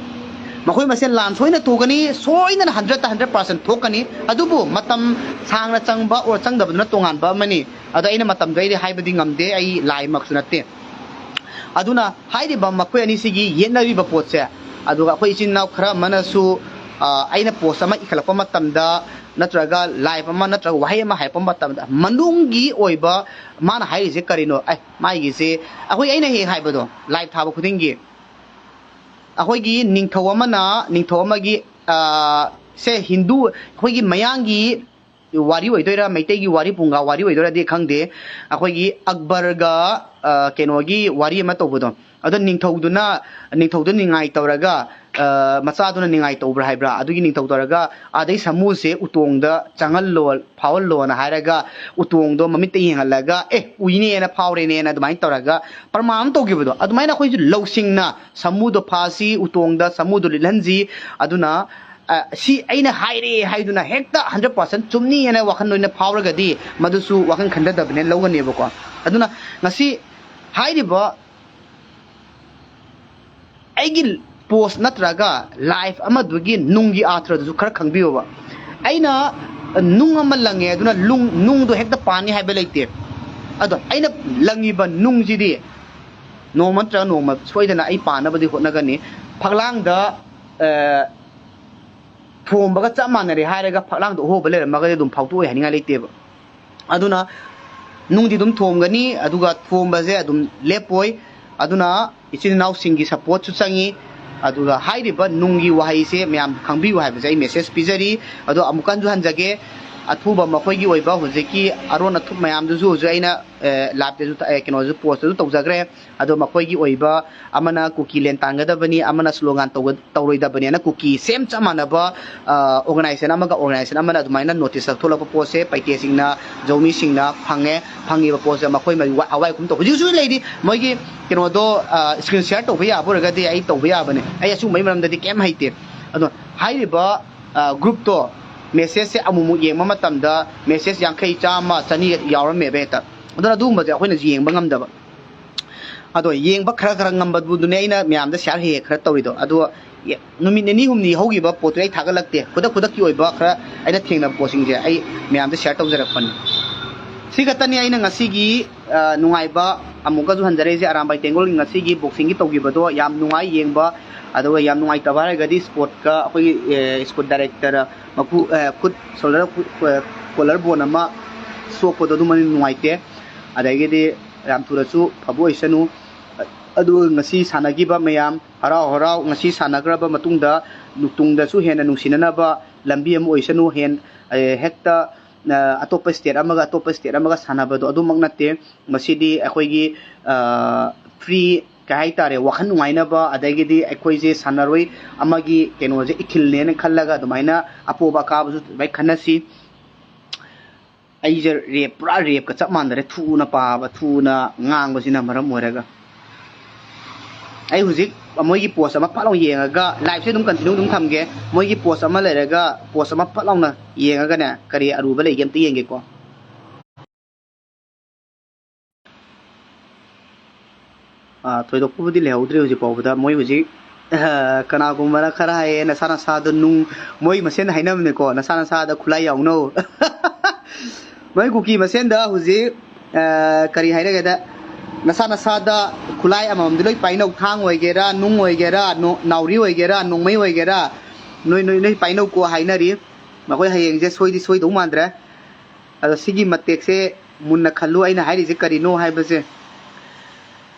ꯃꯈꯣꯏ ꯃꯁꯦꯟ ꯂꯥꯟ ꯁꯣꯏꯅ ꯊꯣꯛꯀꯅꯤ, ꯁꯣꯏꯗꯅ ꯍꯟꯗ꯭ꯔꯦꯠꯇ ꯍꯟꯗ꯭ꯔꯦꯠ ꯄꯥꯔꯁꯦꯟ ꯊꯣꯛꯀꯅꯤ꯫ ꯑꯗꯨꯕꯨ ꯃꯇꯝ ꯁꯥꯡꯅ ꯆꯪꯕ ꯑꯣꯔ ꯆꯪꯗꯕꯗꯨꯅ ꯇꯣꯉꯥꯟꯕ ꯑꯃꯅꯤ꯫ ꯑꯗꯣ ꯑꯩꯅ ꯃꯇꯝꯗꯣ ꯑꯩꯗꯤ ꯍꯥꯏꯕꯗꯤ ꯉꯝꯗꯦ, ꯑꯩ ꯂꯥꯏꯃꯛꯁꯨ ꯅꯠꯇꯦ꯫ ꯑꯗꯨꯅ ꯍꯥꯏꯔꯤꯕ ꯃꯈꯣꯏ ꯑꯅꯤꯁꯤꯒꯤ ꯌꯦꯠꯅꯔꯤꯕ ꯄꯣꯠꯁꯦ, ꯑꯗꯨꯒ ꯑꯩꯈꯣꯏ ꯏꯆꯤꯟ ꯏꯅꯥꯎ ꯈꯔ ꯑꯃꯅꯁꯨ, ꯑ, ꯑꯩꯅ ꯄꯣꯁ ꯑꯃ ꯏꯈꯠꯂꯛꯄ ꯃꯇꯝꯗ, ꯅꯠꯇ꯭ꯔꯒ ꯂꯥꯏꯐ ꯑꯃ ꯅꯠꯇ꯭ꯔꯒ ꯋꯥꯍꯩ ꯑꯃ ꯍꯥꯏꯔꯛꯄ ꯃꯇꯝꯗ, ꯃꯅꯨꯡꯒꯤ ꯑꯣꯏꯕ ꯃꯥꯅ ꯍꯥꯏꯔꯤꯁꯦ ꯀꯔꯤꯅꯣ? ꯑꯦ, ꯃꯥꯒꯤꯁꯦ ꯑꯩꯈꯣꯏ, ꯑꯩꯅ ꯍꯦꯛ ꯍꯦꯛ ꯍꯥꯏꯕꯗꯣ, ꯂꯥꯏꯐ ꯊꯥꯕ ꯈꯨꯗꯤꯡꯒꯤ ꯑꯩꯈꯣꯏꯒꯤ ꯅꯤꯡꯊꯧ ꯑꯃꯅ ꯅꯤꯡꯊꯧ ꯑꯃꯒꯤ, ꯑ, ꯁꯦ ꯍꯤꯟꯗꯨ, ꯑꯩꯈꯣꯏꯒꯤ ꯃꯌꯥꯡꯒꯤ ꯋꯥꯔꯤ ꯑꯣꯏꯗꯣꯏꯔꯥ, ꯃꯩꯇꯩꯒꯤ ꯋꯥꯔꯤ, ꯄꯨꯡꯒꯥ ꯋꯥꯔꯤ ꯑꯣꯏꯗꯣꯏꯔꯥꯗꯤ ꯈꯪꯗꯦ꯫ ꯑꯩꯈꯣꯏꯒꯤ ꯑꯛꯕꯔꯒ, ꯑ, ꯀꯩꯅꯣꯒꯤ ꯋꯥꯔꯤ ꯑꯃ ꯇꯧꯕꯗꯣ, ꯑꯗꯣ ꯅꯤꯡꯊꯧꯗꯨꯅ, ꯅꯤꯡꯊꯧꯗꯨ ꯅꯤꯡꯉꯥꯏ ꯇꯧꯔꯒ, ꯑ, ꯃꯆꯥꯗꯨꯅ ꯅꯤꯡꯉꯥꯏ ꯇꯧꯕ꯭ꯔꯥ ꯍꯥꯏꯕ꯭ꯔꯥ, ꯑꯗꯨꯒꯤ ꯅꯤꯡꯊꯧ ꯇꯧꯔꯒ ꯑꯗꯩ ꯁꯥꯃꯨꯁꯦ ꯎꯇꯣꯡꯗ ꯆꯪꯍꯜꯂꯣ, ꯐꯥꯎꯍꯜꯂꯣꯅ ꯍꯥꯏꯔꯒ ꯎꯇꯣꯡꯗꯣ ꯃꯃꯤꯠꯇ ꯌꯦꯡꯍꯜꯂꯒ, "ꯑꯦ, ꯎꯏꯅꯦꯅ, ꯐꯥꯎꯔꯦꯅꯦꯅ" ꯑꯗꯨꯃꯥꯏꯅ ꯇꯧꯔꯒ ꯄ꯭ꯔꯃꯥꯟ ꯑꯃ ꯇꯧꯈꯤꯕꯗꯣ, ꯑꯗꯨꯃꯥꯏꯅ ꯑꯩꯈꯣꯏꯁꯨ ꯂꯧꯁꯤꯡꯅ ꯁꯥꯃꯨꯗꯣ ꯐꯥꯁꯤ, ꯎꯇꯣꯡꯗ ꯁꯥꯃꯨꯗꯣ ꯂꯤꯠꯍꯟꯁꯤ, ꯑꯗꯨꯅ, ꯑ, ꯁꯤ ꯑꯩꯅ ꯍꯥꯏꯔꯦ ꯍꯥꯏꯗꯨꯅ ꯍꯦꯛꯇ ꯍꯟꯗ꯭ꯔꯦꯠ ꯄꯥꯔꯁꯦꯟ ꯆꯨꯝꯅꯤ ꯍꯥꯏꯅ ꯋꯥꯈꯜ ꯑꯣꯏꯅ ꯐꯥꯎꯔꯒꯗꯤ ꯃꯗꯨꯁꯨ ꯋꯥꯈꯜ ꯈꯟꯊꯗꯕꯅꯦ ꯂꯧꯒꯅꯦꯕꯀꯣ꯫ ꯑꯗꯨꯅ ꯉꯁꯤ ꯍꯥꯏꯔꯤꯕ ꯑꯩꯒꯤ ꯄꯣꯁ ꯅꯠꯇ꯭ꯔꯒ ꯂꯥꯏꯐ ꯑꯃꯗꯨꯒꯤ ꯅꯨꯡꯒꯤ ꯑꯥꯊ꯭ꯔꯗꯨꯁꯨ ꯈꯔ ꯈꯪꯕꯤꯌꯣꯕ꯫ ꯑꯩꯅ ꯅꯨꯡ ꯑꯃ ꯂꯪꯉꯦ, ꯑꯗꯨꯅ ꯂꯨꯡ-, ꯅꯨꯡꯗꯣ ꯍꯦꯛꯇ ꯄꯥꯟꯅꯤ ꯍꯥꯏꯕ ꯂꯩꯇꯦ꯫ ꯑꯗꯣ ꯑꯩꯅ ꯂꯪꯉꯤꯕ ꯅꯨꯡꯁꯤꯗꯤ ꯅꯣꯡꯃ ꯅꯠꯇ꯭ꯔꯒ ꯅꯣꯡꯃ ꯁꯣꯏꯗꯅ ꯑꯩ ꯄꯥꯟꯅꯕꯗꯤ ꯍꯣꯠꯅꯒꯅꯤ꯫ ꯐꯛꯂꯥꯡꯗ, ꯑ, ꯊꯣꯝꯕꯒ ꯆꯞ ꯃꯥꯟꯅꯔꯦ ꯍꯥꯏꯔꯒ ꯐꯛꯂꯥꯡꯗ ꯑꯍꯣꯕ ꯂꯩꯔꯝꯃꯒꯗꯤ ꯑꯗꯨꯝ ꯐꯥꯎꯗꯣꯛꯑꯣꯏ ꯍꯥꯏꯅꯤꯡꯉꯥꯏ ꯂꯩꯇꯦꯕ꯫ ꯑꯗꯨꯅ ꯅꯨꯡꯗꯤ ꯑꯗꯨꯝ ꯊꯣꯝꯒꯅꯤ, ꯑꯗꯨꯒ ꯊꯣꯝꯕꯁꯦ ꯑꯗꯨꯝ ꯂꯦꯞꯄꯣꯏ꯫ ꯑꯗꯨꯅ ꯏꯆꯤꯟ ꯏꯅꯥꯎꯁꯤꯡꯒꯤ ꯁꯞꯄꯣꯔꯠꯁꯨ ꯆꯪꯉꯤ꯫ ꯑꯗꯨꯒ ꯍꯥꯏꯔꯤꯕ ꯅꯨꯡꯒꯤ ꯋꯥꯍꯩꯁꯦ ꯃꯌꯥꯝ ꯈꯪꯕꯤꯌꯨ ꯍꯥꯏꯕꯁꯦ ꯑꯩ ꯃꯦꯁꯦꯖ ꯄꯤꯖꯔꯤ꯫ ꯑꯗꯣ ꯑꯃꯨꯛꯀ ꯍꯟꯁꯨ ꯍꯟꯖꯒꯦ, ꯑꯊꯨꯕ ꯃꯈꯣꯏꯒꯤ ꯑꯣꯏꯕ ꯍꯧꯖꯤꯛꯀꯤ ꯑꯔꯣꯟ ꯑꯊꯨꯞ ꯃꯌꯥꯝꯗꯨꯁꯨ ꯍꯧꯖꯤꯛ ꯑꯩꯅ ꯂꯥꯏꯞꯇꯁꯨ, ꯀꯩꯅꯣꯁꯨ, ꯄꯣꯁꯇꯁꯨ ꯇꯧꯖꯈ꯭ꯔꯦ꯫ ꯑꯗꯣ ꯃꯈꯣꯏꯒꯤ ꯑꯣꯏꯕ ꯑꯃꯅ ꯀꯨꯀꯤ ꯂꯦꯟ ꯇꯥꯟꯒꯗꯕꯅꯤ, ꯑꯃꯅ ꯁ꯭ꯂꯣꯒꯥꯟ ꯇꯧꯔꯣꯏꯗꯕꯅꯦꯅ ꯀꯨꯀꯤ ꯁꯦꯝ ꯆꯞ ꯃꯥꯟꯅꯕ ꯑꯣꯔꯒꯅꯥꯏꯖꯦꯁꯟ ꯑꯃꯒ ꯑꯣꯔꯒꯅꯥꯏꯖꯦꯁꯟ ꯑꯃꯅ ꯑꯗꯨꯃꯥꯏꯅ ꯅꯣꯇꯤꯁ ꯂꯧꯊꯣꯛꯂꯛꯄ ꯄꯣꯠꯁꯦ ꯄꯩꯇꯦꯁꯤꯡꯅ, ꯖꯧꯃꯤꯁꯤꯡꯅ ꯐꯪꯉꯦ꯫ ꯐꯪꯉꯤꯕ ꯄꯣꯠꯁꯦ ꯃꯈꯣꯏ ꯃꯔꯤ ꯋꯥ-, ꯑꯋꯥꯏ ꯈꯨꯝ ꯇꯧ꯫ ꯍꯧꯖꯤꯛ ꯍꯧꯖꯤꯛ ꯂꯩꯔꯤ ꯃꯣꯏꯒꯤ ꯀꯩꯅꯣꯗꯣ, ꯁ꯭ꯀ꯭ꯔꯤꯟ ꯁꯤꯌꯥꯔ ꯇꯧꯕ ꯌꯥꯕ ꯑꯣꯏꯔꯒꯗꯤ ꯑꯩ ꯇꯧꯕ ꯌꯥꯕꯅꯦ꯫ ꯑꯩ ꯑꯁꯤꯒꯨꯝꯕꯒꯤ ꯃꯔꯝꯗꯗꯤ ꯀꯩꯝ ꯍꯩꯇꯦ꯫ ꯑꯗꯣ ꯍꯥꯏꯔꯤꯕ ꯒ꯭ꯔꯨꯞꯇꯣ ꯃꯦꯁꯦꯖꯁꯦ ꯑꯃꯨꯛꯃꯨꯛ ꯌꯦꯡꯕ ꯃꯇꯝꯗ ꯃꯦꯁꯦꯖ ꯌꯥꯡꯈꯩ, ꯆꯥꯝꯃ, ꯆꯅꯤ ꯌꯥꯎꯔꯝꯃꯦꯕ ꯍꯦꯛꯇ꯫ ꯑꯗꯨꯅ ꯑꯗꯨꯒꯨꯝꯕꯁꯦ ꯑꯩꯈꯣꯏꯅ ꯌꯦꯡꯕ ꯉꯝꯗꯕ꯫ ꯑꯗꯣ ꯌꯦꯡꯕ ꯈꯔ ꯈꯔ ꯉꯝꯕꯗꯨꯅꯦ ꯑꯩꯅ ꯃꯌꯥꯝꯗ ꯁꯤꯌꯥꯔ ꯍꯦꯛ ꯍꯦꯛ ꯈꯔ ꯇꯧꯔꯤꯗꯣ꯫ ꯑꯗꯣ ꯌꯦ-, ꯅꯨꯃꯤꯠ ꯅꯤꯅꯤ ꯍꯨꯝꯅꯤ ꯍꯧꯈꯤꯕ ꯄꯣꯠꯇꯨ ꯑꯩ ꯊꯥꯒꯠꯂꯛꯇꯦ꯫ ꯈꯨꯗꯛ ꯈꯨꯗꯛꯀꯤ ꯑꯣꯏꯕ ꯈꯔ ꯑꯩꯅ ꯊꯦꯡꯅꯕ ꯄꯣꯠꯁꯤꯡꯁꯦ ꯑꯩ ꯃꯌꯥꯝꯗ ꯁꯤꯌꯥꯔ ꯇꯧꯖꯔꯛꯄꯅꯤ꯫ ꯁꯤ ꯈꯛꯇꯅꯤ ꯑꯩꯅ ꯉꯁꯤꯒꯤ, ꯑ, ꯅꯨꯡꯉꯥꯏꯕ ꯑꯃꯨꯛꯀꯁꯨ ꯍꯟꯖꯔꯛꯏꯁꯦ꯫ ꯑꯔꯥꯝꯕꯥꯏ ꯇꯦꯡꯒꯣꯜꯒꯤ ꯉꯁꯤꯒꯤ ꯕꯣꯛꯁꯤꯡꯒꯤ ꯇꯧꯈꯤꯕꯗꯣ ꯌꯥꯝ ꯅꯨꯡꯉꯥꯏ ꯌꯦꯡꯕ꯫ ꯑꯗꯨꯒ ꯌꯥꯝ ꯅꯨꯡꯉꯥꯏꯇꯕ ꯍꯥꯏꯔꯒꯗꯤ ꯁ꯭ꯄꯣꯔꯠꯀ ꯑꯩꯈꯣꯏꯒꯤ, ꯑꯦ, ꯁ꯭ꯄꯣꯔꯠ ꯗꯥꯏꯔꯦꯛꯇꯔ ꯃꯄꯨ, ꯑꯦ, ꯈꯨꯠ ꯁꯣꯜꯗꯔ, ꯈꯨꯠ, ꯑꯦ, ꯀꯣꯂꯔ ꯕꯣꯟ ꯑꯃ ꯁꯣꯛꯄꯗꯣ ꯑꯗꯨꯃꯗꯤ ꯅꯨꯡꯉꯥꯏꯇꯦ꯫ ꯑꯗꯒꯤꯗꯤ ꯌꯥꯝ ꯊꯨꯅꯁꯨ ꯐꯕ ꯑꯣꯏꯁꯅꯨ꯫ ꯑꯗꯨꯒ ꯉꯁꯤ ꯁꯥꯟꯅꯈꯤꯕ ꯃꯌꯥꯝ ꯍꯔꯥꯎ ꯍꯔꯥꯎ, ꯉꯁꯤ ꯁꯥꯟꯅꯈ꯭ꯔꯕ ꯃꯇꯨꯡꯗ ꯇꯨꯡꯗꯁꯨ ꯍꯦꯟꯅ ꯅꯨꯡꯁꯤꯅꯅꯕ ꯂꯝꯕꯤ ꯑꯃ ꯑꯣꯏꯁꯅꯨ꯫ ꯍꯦꯟ-, ꯑꯦ, ꯍꯦꯛꯇ, ꯑ, ꯑꯇꯣꯞꯄ ꯁ꯭ꯇꯦꯠ ꯑꯃꯒ ꯑꯇꯣꯞꯄ ꯁ꯭ꯇꯦꯠ ꯑꯃꯒ ꯁꯥꯟꯅꯕꯗꯣ ꯑꯗꯨꯃꯛ ꯅꯠꯇꯦ꯫ ꯃꯁꯤꯗꯤ ꯑꯩꯈꯣꯏꯒꯤ, ꯑ, ꯐ꯭ꯔꯤ, ꯀꯩ ꯍꯥꯏꯇꯥꯔꯦ, ꯋꯥꯈꯜ ꯅꯨꯡꯉꯥꯏꯅꯕ, ꯑꯗꯒꯤꯗꯤ ꯑꯩꯈꯣꯏꯁꯦ ꯁꯥꯟꯅꯔꯣꯏ ꯑꯃꯒꯤ ꯀꯩꯅꯣꯁꯦ ꯏꯊꯤꯜꯅꯦꯅ ꯈꯜꯂꯒ ꯑꯗꯨꯃꯥꯏꯅ ꯑꯄꯣꯕ ꯑꯀꯥꯕꯁꯨ ꯑꯗꯨꯃꯥꯏꯅ ꯈꯟꯅꯁꯤ꯫ ꯑꯩꯁꯦ ꯔꯦꯞ, ꯄꯨꯔꯥ ꯔꯦꯞꯀ ꯆꯞ ꯃꯥꯟꯅꯔꯦ꯫ ꯊꯨꯅ ꯄꯥꯕ, ꯊꯨꯅ ꯉꯥꯡꯕꯁꯤꯅ ꯃꯔꯝ ꯑꯣꯏꯔꯒ꯫ ꯑꯩ ꯍꯧꯖꯤꯛ ꯃꯣꯏꯒꯤ ꯄꯣꯁ ꯑꯃ ꯐꯠ ꯂꯥꯎ ꯌꯦꯡꯉꯒ, ꯂꯥꯏꯞꯁꯦ ꯑꯗꯨꯝ ꯀꯟꯇꯤꯅ꯭ꯌꯨ ꯑꯗꯨꯝ ꯊꯝꯒꯦ꯫ ꯃꯣꯏꯒꯤ ꯄꯣꯁ ꯑꯃ ꯂꯩꯔꯒ, ꯄꯣꯁ ꯑꯃ ꯐꯠ ꯂꯥꯎꯅ ꯌꯦꯡꯉꯒꯅꯦ, ꯀꯔꯤ ꯑꯔꯨꯕ ꯂꯩꯒꯦ ꯑꯝꯇ ꯌꯦꯡꯒꯦꯀꯣ꯫ ꯑꯥ, ꯊꯣꯏꯗꯣꯛꯄꯕꯨꯗꯤ ꯂꯩꯍꯧꯗ꯭ꯔꯤ ꯍꯧꯖꯤꯛ ꯐꯥꯎꯕꯗ꯫ ꯃꯣꯏ ꯍꯧꯖꯤꯛ, ꯑ, ꯀꯅꯥꯒꯨꯝꯕꯅ ꯈꯔ ꯍꯥꯏꯌꯦ, "ꯅꯁꯥ ꯅꯁꯥꯗ ꯅꯨꯡ", ꯃꯣꯏ ꯃꯁꯦꯟ ꯍꯥꯏꯅꯕꯅꯤꯀꯣ, "ꯅꯁꯥ ꯅꯁꯥꯗ ꯈꯨꯠꯂꯥꯏ ꯌꯥꯎꯅꯧ"꯫ ꯃꯣꯏ ꯀꯨꯀꯤ ꯃꯁꯦꯟꯗ ꯍꯧꯖꯤꯛ, ꯑ, ꯀꯔꯤ ꯍꯥꯏꯔꯒꯦꯗ, "ꯅꯁꯥ ꯅꯁꯥꯗ ꯈꯨꯠꯂꯥꯏ ꯑꯃꯃꯝꯗꯤ ꯂꯣꯏ ꯄꯥꯏꯅꯧ, ꯊꯥꯡ ꯑꯣꯏꯒꯦꯔꯥ, ꯅꯨꯡ ꯑꯣꯏꯒꯦꯔꯥ, ꯅꯣ-, ꯅꯥꯎꯔꯤ ꯑꯣꯏꯒꯦꯔꯥ, ꯅꯣꯡꯃꯩ ꯑꯣꯏꯒꯦꯔꯥ, ꯅꯣꯏ, ꯅꯣꯏ, ꯅꯣꯏ ꯄꯥꯏꯅꯧꯀꯣ" ꯍꯥꯏꯅꯔꯤ꯫ ꯃꯈꯣꯏ ꯍꯌꯦꯡꯁꯦ ꯁꯣꯏꯗꯤ ꯁꯣꯏꯗꯧ ꯃꯥꯟꯗ꯭ꯔꯦ꯫ ꯑꯗꯣ ꯁꯤꯒꯤ ꯃꯇꯦꯛꯁꯦ ꯃꯨꯟꯅ ꯈꯜꯂꯨ, ꯑꯩꯅ ꯍꯥꯏꯔꯤꯁꯦ ꯀꯔꯤꯅꯣ ꯍꯥꯏꯕꯁꯦ꯫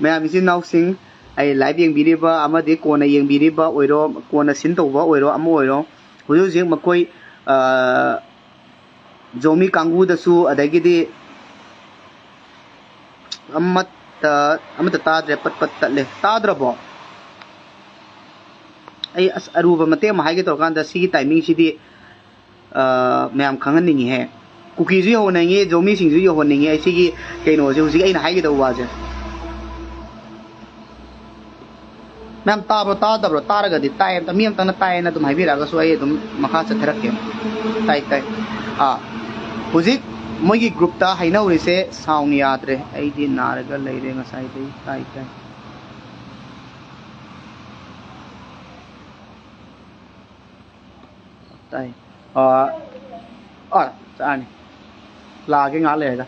ꯃꯌꯥꯝ ꯏꯆꯤꯟ ꯏꯅꯥꯎꯁꯤꯡ, ꯑꯩ ꯂꯥꯏꯚ ꯌꯦꯡꯕꯤꯔꯤꯕ ꯑꯃꯗꯤ ꯀꯣꯟꯅ ꯌꯦꯡꯕꯤꯔꯤꯕ ꯑꯣꯏꯔꯣ, ꯀꯣꯟꯅ ꯁꯤꯟ ꯇꯧꯕ ꯑꯣꯏꯔꯣ, ꯑꯃ ꯑꯣꯏꯔꯣ, ꯍꯧꯖꯤꯛ ꯍꯧꯖꯤꯛ ꯃꯈꯣꯏ, ꯑ, ꯖꯣꯃꯤ ꯀꯥꯡꯕꯨꯗꯁꯨ, ꯑꯗꯒꯤꯗꯤ ꯑꯃꯠꯇ ꯑꯃꯠꯇ ꯇꯥꯗ꯭ꯔꯦ, ꯄꯠ ꯄꯠ ꯇꯠꯂꯦ꯫ ꯇꯥꯗ꯭ꯔꯕꯣ? ꯑꯩ ꯑꯁ ꯑꯔꯨꯕ ꯃꯇꯦꯛ ꯑꯃ ꯍꯥꯏꯒꯦ ꯇꯧꯔꯀꯥꯟꯗ ꯁꯤꯒꯤ ꯇꯥꯏꯃꯤꯡꯁꯤꯗꯤ, ꯑ, ꯃꯌꯥꯝ ꯈꯪꯍꯟꯅꯤꯡꯉꯤꯍꯦ꯫ ꯀꯨꯀꯤꯁꯨ ꯌꯧꯍꯟꯅꯤꯡꯉꯤ, ꯖꯣꯃꯤꯁꯤꯡꯁꯨ ꯌꯧꯍꯟꯅꯤꯡꯉꯤ꯫ ꯑꯩ ꯁꯤꯒꯤ ꯀꯩꯅꯣꯁꯦ, ꯍꯧꯖꯤꯛ ꯑꯩꯅ ꯍꯥꯏꯒꯗꯧꯕ ꯋꯥꯁꯦ꯫ ꯃꯌꯥꯝ ꯇꯥꯕ꯭ꯔꯣ, ꯇꯥꯗꯕ꯭ꯔꯣ? ꯇꯥꯔꯒꯗꯤ ꯇꯥꯏ, ꯑꯝꯇ ꯃꯤ ꯑꯝꯇꯪꯅ ꯇꯥꯏꯌꯦꯅ ꯑꯗꯨꯝ ꯍꯥꯏꯕꯤꯔꯛꯑꯒꯁꯨ ꯑꯩ ꯑꯗꯨꯝ ꯃꯈꯥ ꯆꯠꯊꯔꯛꯀꯦ꯫ ꯇꯥꯏ, ꯇꯥꯏ꯫ ꯑꯥ, ꯍꯧꯖꯤꯛ ꯃꯣꯏꯒꯤ ꯒ꯭ꯔꯨꯞꯇ ꯍꯥꯏꯅꯧꯔꯤꯁꯦ ꯁꯥꯎꯟ ꯌꯥꯗ꯭ꯔꯦ, ꯑꯩꯗꯤ ꯅꯥꯔꯒ ꯂꯩꯔꯦ ꯉꯁꯥꯏꯗꯩ꯫ ꯇꯥꯏ, ꯇꯥꯏ꯫ ꯇꯥꯏ꯫ ꯑꯥ, ꯑꯥ, ꯆꯥꯔꯅꯤ꯫ ꯂꯥꯛꯑꯒꯦ ꯉꯥꯏꯍꯥꯛ ꯂꯩꯔꯒ꯫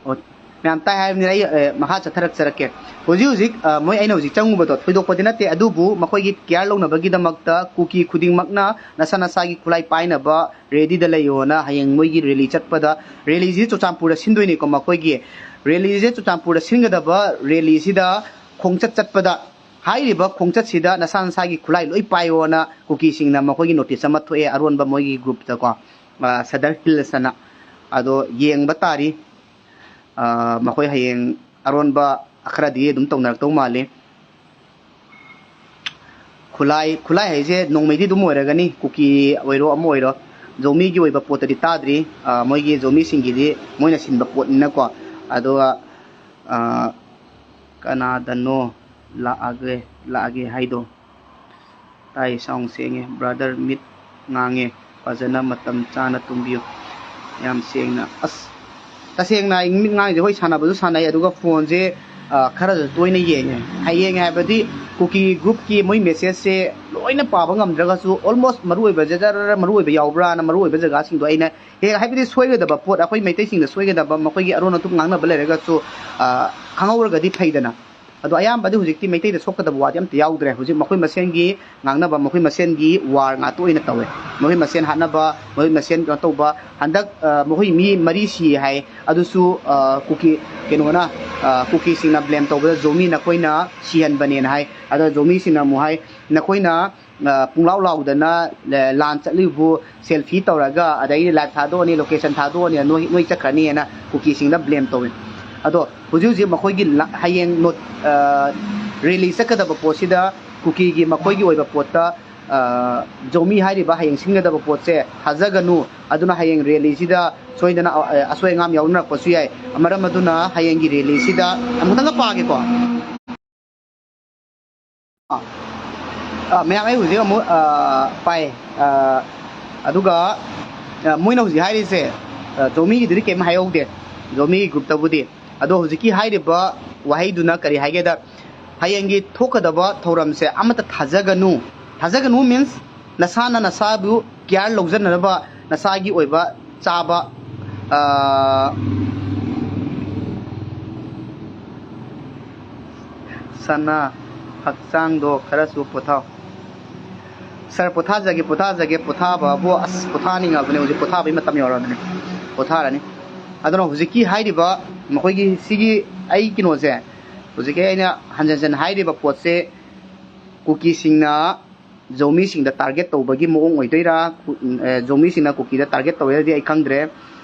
ꯑꯣ, ꯃꯌꯥꯝ ꯇꯥꯏ ꯍꯥꯏꯕꯅꯤꯅ ꯑꯩ, ꯑꯦ, ꯃꯈꯥ ꯆꯠꯊꯔꯛꯆꯔꯛꯀꯦ꯫ ꯍꯧꯖꯤꯛ ꯍꯧꯖꯤꯛ, ꯑ, ꯃꯣꯏ ꯑꯩꯅ ꯍꯧꯖꯤꯛ ꯆꯪꯉꯨꯕꯗꯣ ꯊꯣꯏꯗꯣꯛꯄꯗꯤ ꯅꯠꯇꯦ, ꯑꯗꯨꯕꯨ ꯃꯈꯣꯏꯒꯤ ꯀꯤꯌꯥꯔ ꯂꯧꯅꯕꯒꯤꯗꯃꯛꯇ ꯀꯨꯀꯤ ꯈꯨꯗꯤꯡꯃꯛꯅ ꯅꯁꯥ ꯅꯁꯥꯒꯤ ꯈꯨꯠꯂꯥꯏ ꯄꯥꯏꯅꯕ ꯔꯦꯗꯤꯗ ꯂꯩꯌꯣꯅ ꯍꯌꯦꯡ ꯃꯣꯏꯒꯤ ꯔꯦꯂꯤ ꯆꯠꯄꯗ, ꯔꯦꯂꯤꯁꯤ ꯆꯨꯔꯆꯥꯟꯄꯨꯔꯗ ꯁꯤꯟꯗꯣꯏꯅꯤꯀꯣ ꯃꯈꯣꯏꯒꯤ꯫ ꯔꯦꯂꯤꯁꯦ ꯆꯨꯔꯆꯥꯟꯄꯨꯔꯗ ꯁꯤꯟꯒꯗꯕ ꯔꯦꯂꯤꯁꯤꯗ ꯈꯣꯡꯆꯠ ꯆꯠꯄꯗ ꯍꯥꯏꯔꯤꯕ ꯈꯣꯡꯆꯠꯁꯤꯗ ꯅꯁꯥ ꯅꯁꯥꯒꯤ ꯈꯨꯠꯂꯥꯏ ꯂꯣꯏ ꯄꯥꯏꯌꯣꯅ ꯀꯨꯀꯤꯁꯤꯡꯅ ꯃꯈꯣꯏꯒꯤ ꯅꯣꯇꯤꯁ ꯑꯃ ꯊꯣꯛꯑꯦ ꯑꯔꯣꯟꯕ ꯃꯣꯏꯒꯤ ꯒ꯭ꯔꯨꯞꯇꯀꯣ, ꯑ, ꯁꯗꯔ ꯍꯤꯜꯁ ꯑꯅ꯫ ꯑꯗꯣ ꯌꯦꯡꯕ ꯇꯥꯔꯤ꯫ ꯑ, ꯃꯈꯣꯏ ꯍꯌꯦꯡ ꯑꯔꯣꯟꯕ ꯈꯔꯗꯤ ꯑꯗꯨꯝ ꯇꯧꯅꯔꯛꯇꯧ ꯃꯥꯜꯂꯤ꯫ ꯈꯨꯠꯂꯥꯏ, ꯈꯨꯠꯂꯥꯏ ꯍꯥꯏꯁꯦ ꯅꯣꯡꯃꯩꯗꯤ ꯑꯗꯨꯝ ꯑꯣꯏꯔꯒꯅꯤ, ꯀꯨꯀꯤ ꯑꯣꯏꯔꯣ ꯑꯃ ꯑꯣꯏꯔꯣ꯫ ꯖꯣꯃꯤꯒꯤ ꯑꯣꯏꯕ ꯄꯣꯠꯇꯗꯤ ꯇꯥꯗ꯭ꯔꯤ꯫ ꯑ, ꯃꯣꯏꯒꯤ ꯖꯣꯃꯤꯁꯤꯡꯒꯤꯗꯤ ꯃꯣꯏꯅ ꯁꯤꯟꯕ ꯄꯣꯠꯅꯤꯅꯀꯣ꯫ ꯑꯗꯨꯒ, ꯑ, ꯀꯅꯥꯗꯅꯣ ꯂꯥꯛꯑꯒꯦ, ꯂꯥꯛꯑꯒꯦ ꯍꯥꯏꯗꯣ꯫ ꯇꯥꯏ, ꯁꯥꯎꯟ ꯁꯦꯡꯉꯦ꯫ ꯕ꯭ꯔꯥꯗꯔ, ꯃꯤꯠ ꯉꯥꯡꯉꯦ꯫ ꯐꯖꯅ ꯃꯇꯝ ꯆꯥꯅ ꯇꯨꯝꯕꯤꯌꯨ꯫ ꯌꯥꯝ ꯁꯦꯡꯅ꯫ ꯑꯁ, ꯇꯁꯦꯡꯅ ꯑꯩ ꯃꯤꯠ ꯉꯥꯡꯉꯤꯁꯦ, ꯍꯣꯏ, ꯁꯥꯟꯅꯕꯁꯨ ꯁꯥꯟꯅꯩ, ꯑꯗꯨꯒ ꯐꯣꯟꯁꯦ, ꯑ, ꯈꯔꯁꯨ ꯇꯣꯏꯅ ꯌꯦꯡꯉꯦ꯫ ꯍꯌꯦꯡ ꯍꯥꯏꯕꯗꯤ ꯀꯨꯀꯤ ꯒ꯭ꯔꯨꯞꯀꯤ ꯃꯣꯏ ꯃꯦꯁꯦꯖꯁꯦ ꯂꯣꯏꯅ ꯄꯥꯕ ꯉꯝꯗ꯭ꯔꯒꯁꯨ, ꯑꯣꯜꯃꯣꯁ ꯃꯔꯨ ꯑꯣꯏꯕꯁꯦ ꯖꯔ ꯃꯔꯨ ꯑꯣꯏꯕ ꯌꯥꯎꯕ꯭ꯔꯥꯅ ꯃꯔꯨ ꯑꯣꯏꯕ ꯖꯒꯥꯁꯤꯡꯗꯣ ꯑꯩꯅ ꯍꯦꯛ, ꯍꯥꯏꯕꯗꯤ ꯁꯣꯏꯒꯗꯕ ꯄꯣꯠ, ꯑꯩꯈꯣꯏ ꯃꯩꯇꯩꯁꯤꯡꯗ ꯁꯣꯏꯒꯗꯕ, ꯃꯈꯣꯏꯒꯤ ꯑꯔꯣꯟ ꯑꯊꯨꯞ ꯉꯥꯡꯅꯕ ꯂꯩꯔꯒꯁꯨ, ꯑ, ꯈꯪꯍꯧꯔꯒꯗꯤ ꯐꯩꯗꯅ꯫ ꯑꯗꯣ ꯑꯌꯥꯝꯕꯗꯤ ꯍꯧꯖꯤꯛꯇꯤ ꯃꯩꯇꯩꯗ ꯁꯣꯛꯀꯗꯕ ꯋꯥꯗꯤ ꯑꯝꯇ ꯌꯥꯎꯗ꯭ꯔꯦ꯫ ꯍꯧꯖꯤꯛ ꯃꯈꯣꯏ ꯃꯁꯦꯟꯒꯤ ꯉꯥꯡꯅꯕ, ꯃꯈꯣꯏ ꯃꯁꯦꯟꯒꯤ ꯋꯥꯔ ꯉꯥꯛꯇ ꯑꯣꯏꯅ ꯇꯧꯋꯦ꯫ ꯃꯈꯣꯏ ꯃꯁꯦꯟ ꯍꯥꯠꯅꯕ, ꯃꯈꯣꯏ ꯃꯁꯦꯟ ꯀꯩꯅꯣ ꯇꯧꯕ꯫ ꯍꯟꯗꯛ, ꯑ, ꯃꯈꯣꯏ ꯃꯤ ꯃꯔꯤ ꯁꯤ ꯍꯥꯏ꯫ ꯑꯗꯨꯁꯨ, ꯑ, ꯀꯨꯀꯤ, ꯀꯩꯅꯣꯅ, ꯑ, ꯀꯨꯀꯤꯁꯤꯡꯅ ꯕ꯭ꯂꯦꯝ ꯇꯧꯕꯗ ꯖꯣꯃꯤ ꯅꯈꯣꯏꯅ ꯁꯤꯍꯟꯕꯅꯦꯅ ꯍꯥꯏ꯫ ꯑꯗꯣ ꯖꯣꯃꯤꯁꯤꯡꯅ ꯑꯃꯨꯛ ꯍꯥꯏ, ꯅꯈꯣꯏꯅ, ꯑ, ꯄꯨꯡꯂꯥꯎ ꯂꯥꯎꯗꯅ, ꯑ, ꯂꯥꯟ ꯆꯠꯂꯤꯕꯨ selfie ꯇꯧꯔꯒ, ꯑꯗꯩꯗꯤ live ꯊꯥꯗꯣꯛꯑꯅꯤ, location ꯊꯥꯗꯣꯛꯑꯅꯤ, ꯅꯣꯏ, ꯅꯣꯏ ꯆꯠꯈ꯭ꯔꯅꯤꯅ ꯀꯨꯀꯤꯁꯤꯡꯗ blame ꯇꯧꯏ꯫ ꯑꯗꯣ ꯍꯧꯖꯤꯛ ꯍꯧꯖꯤꯛ ꯃꯈꯣꯏꯒꯤ ꯂ-, ꯍꯌꯦꯡ ꯅꯣꯠ-, ꯑ, rally ꯆꯠꯀꯗꯕ ꯄꯣꯠꯁꯤꯗ ꯀꯨꯀꯤꯒꯤ ꯃꯈꯣꯏꯒꯤ ꯑꯣꯏꯕ ꯄꯣꯠꯇ, ꯑ, ꯖꯣꯃꯤ ꯍꯥꯏꯔꯤꯕ ꯍꯌꯦꯡ ꯁꯤꯟꯒꯗꯕ ꯄꯣꯠꯁꯦ ꯊꯥꯖꯒꯅꯨ꯫ ꯑꯗꯨꯅ ꯍꯌꯦꯡ rallyꯁꯤꯗ ꯁꯣꯏꯗꯅ, ꯑ, ꯑꯁꯣꯏ ꯑꯉꯥꯝ ꯌꯥꯎꯅꯔꯛꯄꯁꯨ ꯌꯥꯏ꯫ ꯃꯔꯝ ꯑꯗꯨꯅ ꯍꯌꯦꯡꯒꯤ rallyꯁꯤꯗ ꯑꯃꯨꯛꯇꯪꯒ ꯄꯥꯒꯦꯀꯣ꯫ ꯑ, ꯑ, ꯃꯌꯥꯝ, ꯑꯩ ꯍꯧꯖꯤꯛ ꯑꯃꯨꯛ, ꯑ, ꯄꯥꯏ꯫ ꯑ, ꯑꯗꯨꯒ, ꯑ, ꯃꯣꯏꯅ ꯍꯧꯖꯤꯛ ꯍꯥꯏꯔꯤꯁꯦ, ꯑ, ꯖꯣꯃꯤꯒꯤꯗꯨꯗꯤ ꯀꯩꯝ ꯍꯥꯏꯍꯧꯗꯦ, ꯖꯣꯃꯤꯒꯤ groupꯇꯕꯨꯗꯤ꯫ ꯑꯗꯣ ꯍꯧꯖꯤꯛꯀꯤ ꯍꯥꯏꯔꯤꯕ ꯋꯥꯍꯩꯗꯨꯅ ꯀꯔꯤ ꯍꯥꯏꯒꯦꯗ, ꯍꯌꯦꯡꯒꯤ ꯊꯣꯛꯀꯗꯕ ꯊꯧꯔꯝꯁꯦ ꯑꯃꯠꯇ ꯊꯥꯖꯒꯅꯨ꯫ ꯊꯥꯖꯒꯅꯨ means ꯅꯁꯥꯅ ꯅꯁꯥꯕꯨ care ꯂꯧꯖꯅꯅꯕ, ꯅꯁꯥꯒꯤ ꯑꯣꯏꯕ ꯆꯥꯕ, ꯑ, ꯁꯅꯥ, ꯍꯛꯆꯥꯡꯗꯣ ꯈꯔꯁꯨ ꯄꯣꯊꯥꯎ꯫ Sir, ꯄꯣꯊꯥꯖꯒꯦ, ꯄꯣꯊꯥꯖꯒꯦ, ꯄꯣꯊꯥꯕꯕꯨ, ꯑꯁ, ꯄꯣꯊꯥꯅꯤꯡꯉꯕꯅꯦ꯫ ꯍꯧꯖꯤꯛ ꯄꯣꯊꯥꯕꯒꯤ ꯃꯇꯝ ꯌꯧꯔꯕꯅꯦ꯫ ꯄꯣꯊꯥꯔꯅꯤ꯫ ꯑꯗꯨꯅ ꯍꯧꯖꯤꯛꯀꯤ ꯍꯥꯏꯔꯤꯕ, ꯃꯈꯣꯏꯒꯤ ꯁꯤꯒꯤ ꯑꯩ ꯀꯩꯅꯣꯁꯦ, ꯍꯧꯖꯤꯛꯀꯤ ꯑꯩꯅ ꯍꯟꯖꯟ ꯍꯟꯖꯟ ꯍꯥꯏꯔꯤꯕ ꯄꯣꯠꯁꯦ, ꯀꯨꯀꯤꯁꯤꯡꯅ ꯖꯧꯃꯤꯁꯤꯡꯗ target ꯇꯧꯕꯒꯤ ꯃꯑꯣꯡ ꯑꯣꯏꯗꯣꯏꯔꯥ? ꯀꯨ-, ꯑ, ꯖꯧꯃꯤꯁꯤꯡꯅ ꯀꯨꯀꯤꯗ target ꯇꯧꯋꯦꯗꯤ ꯑꯩ ꯈꯪꯗ꯭ꯔꯦ꯫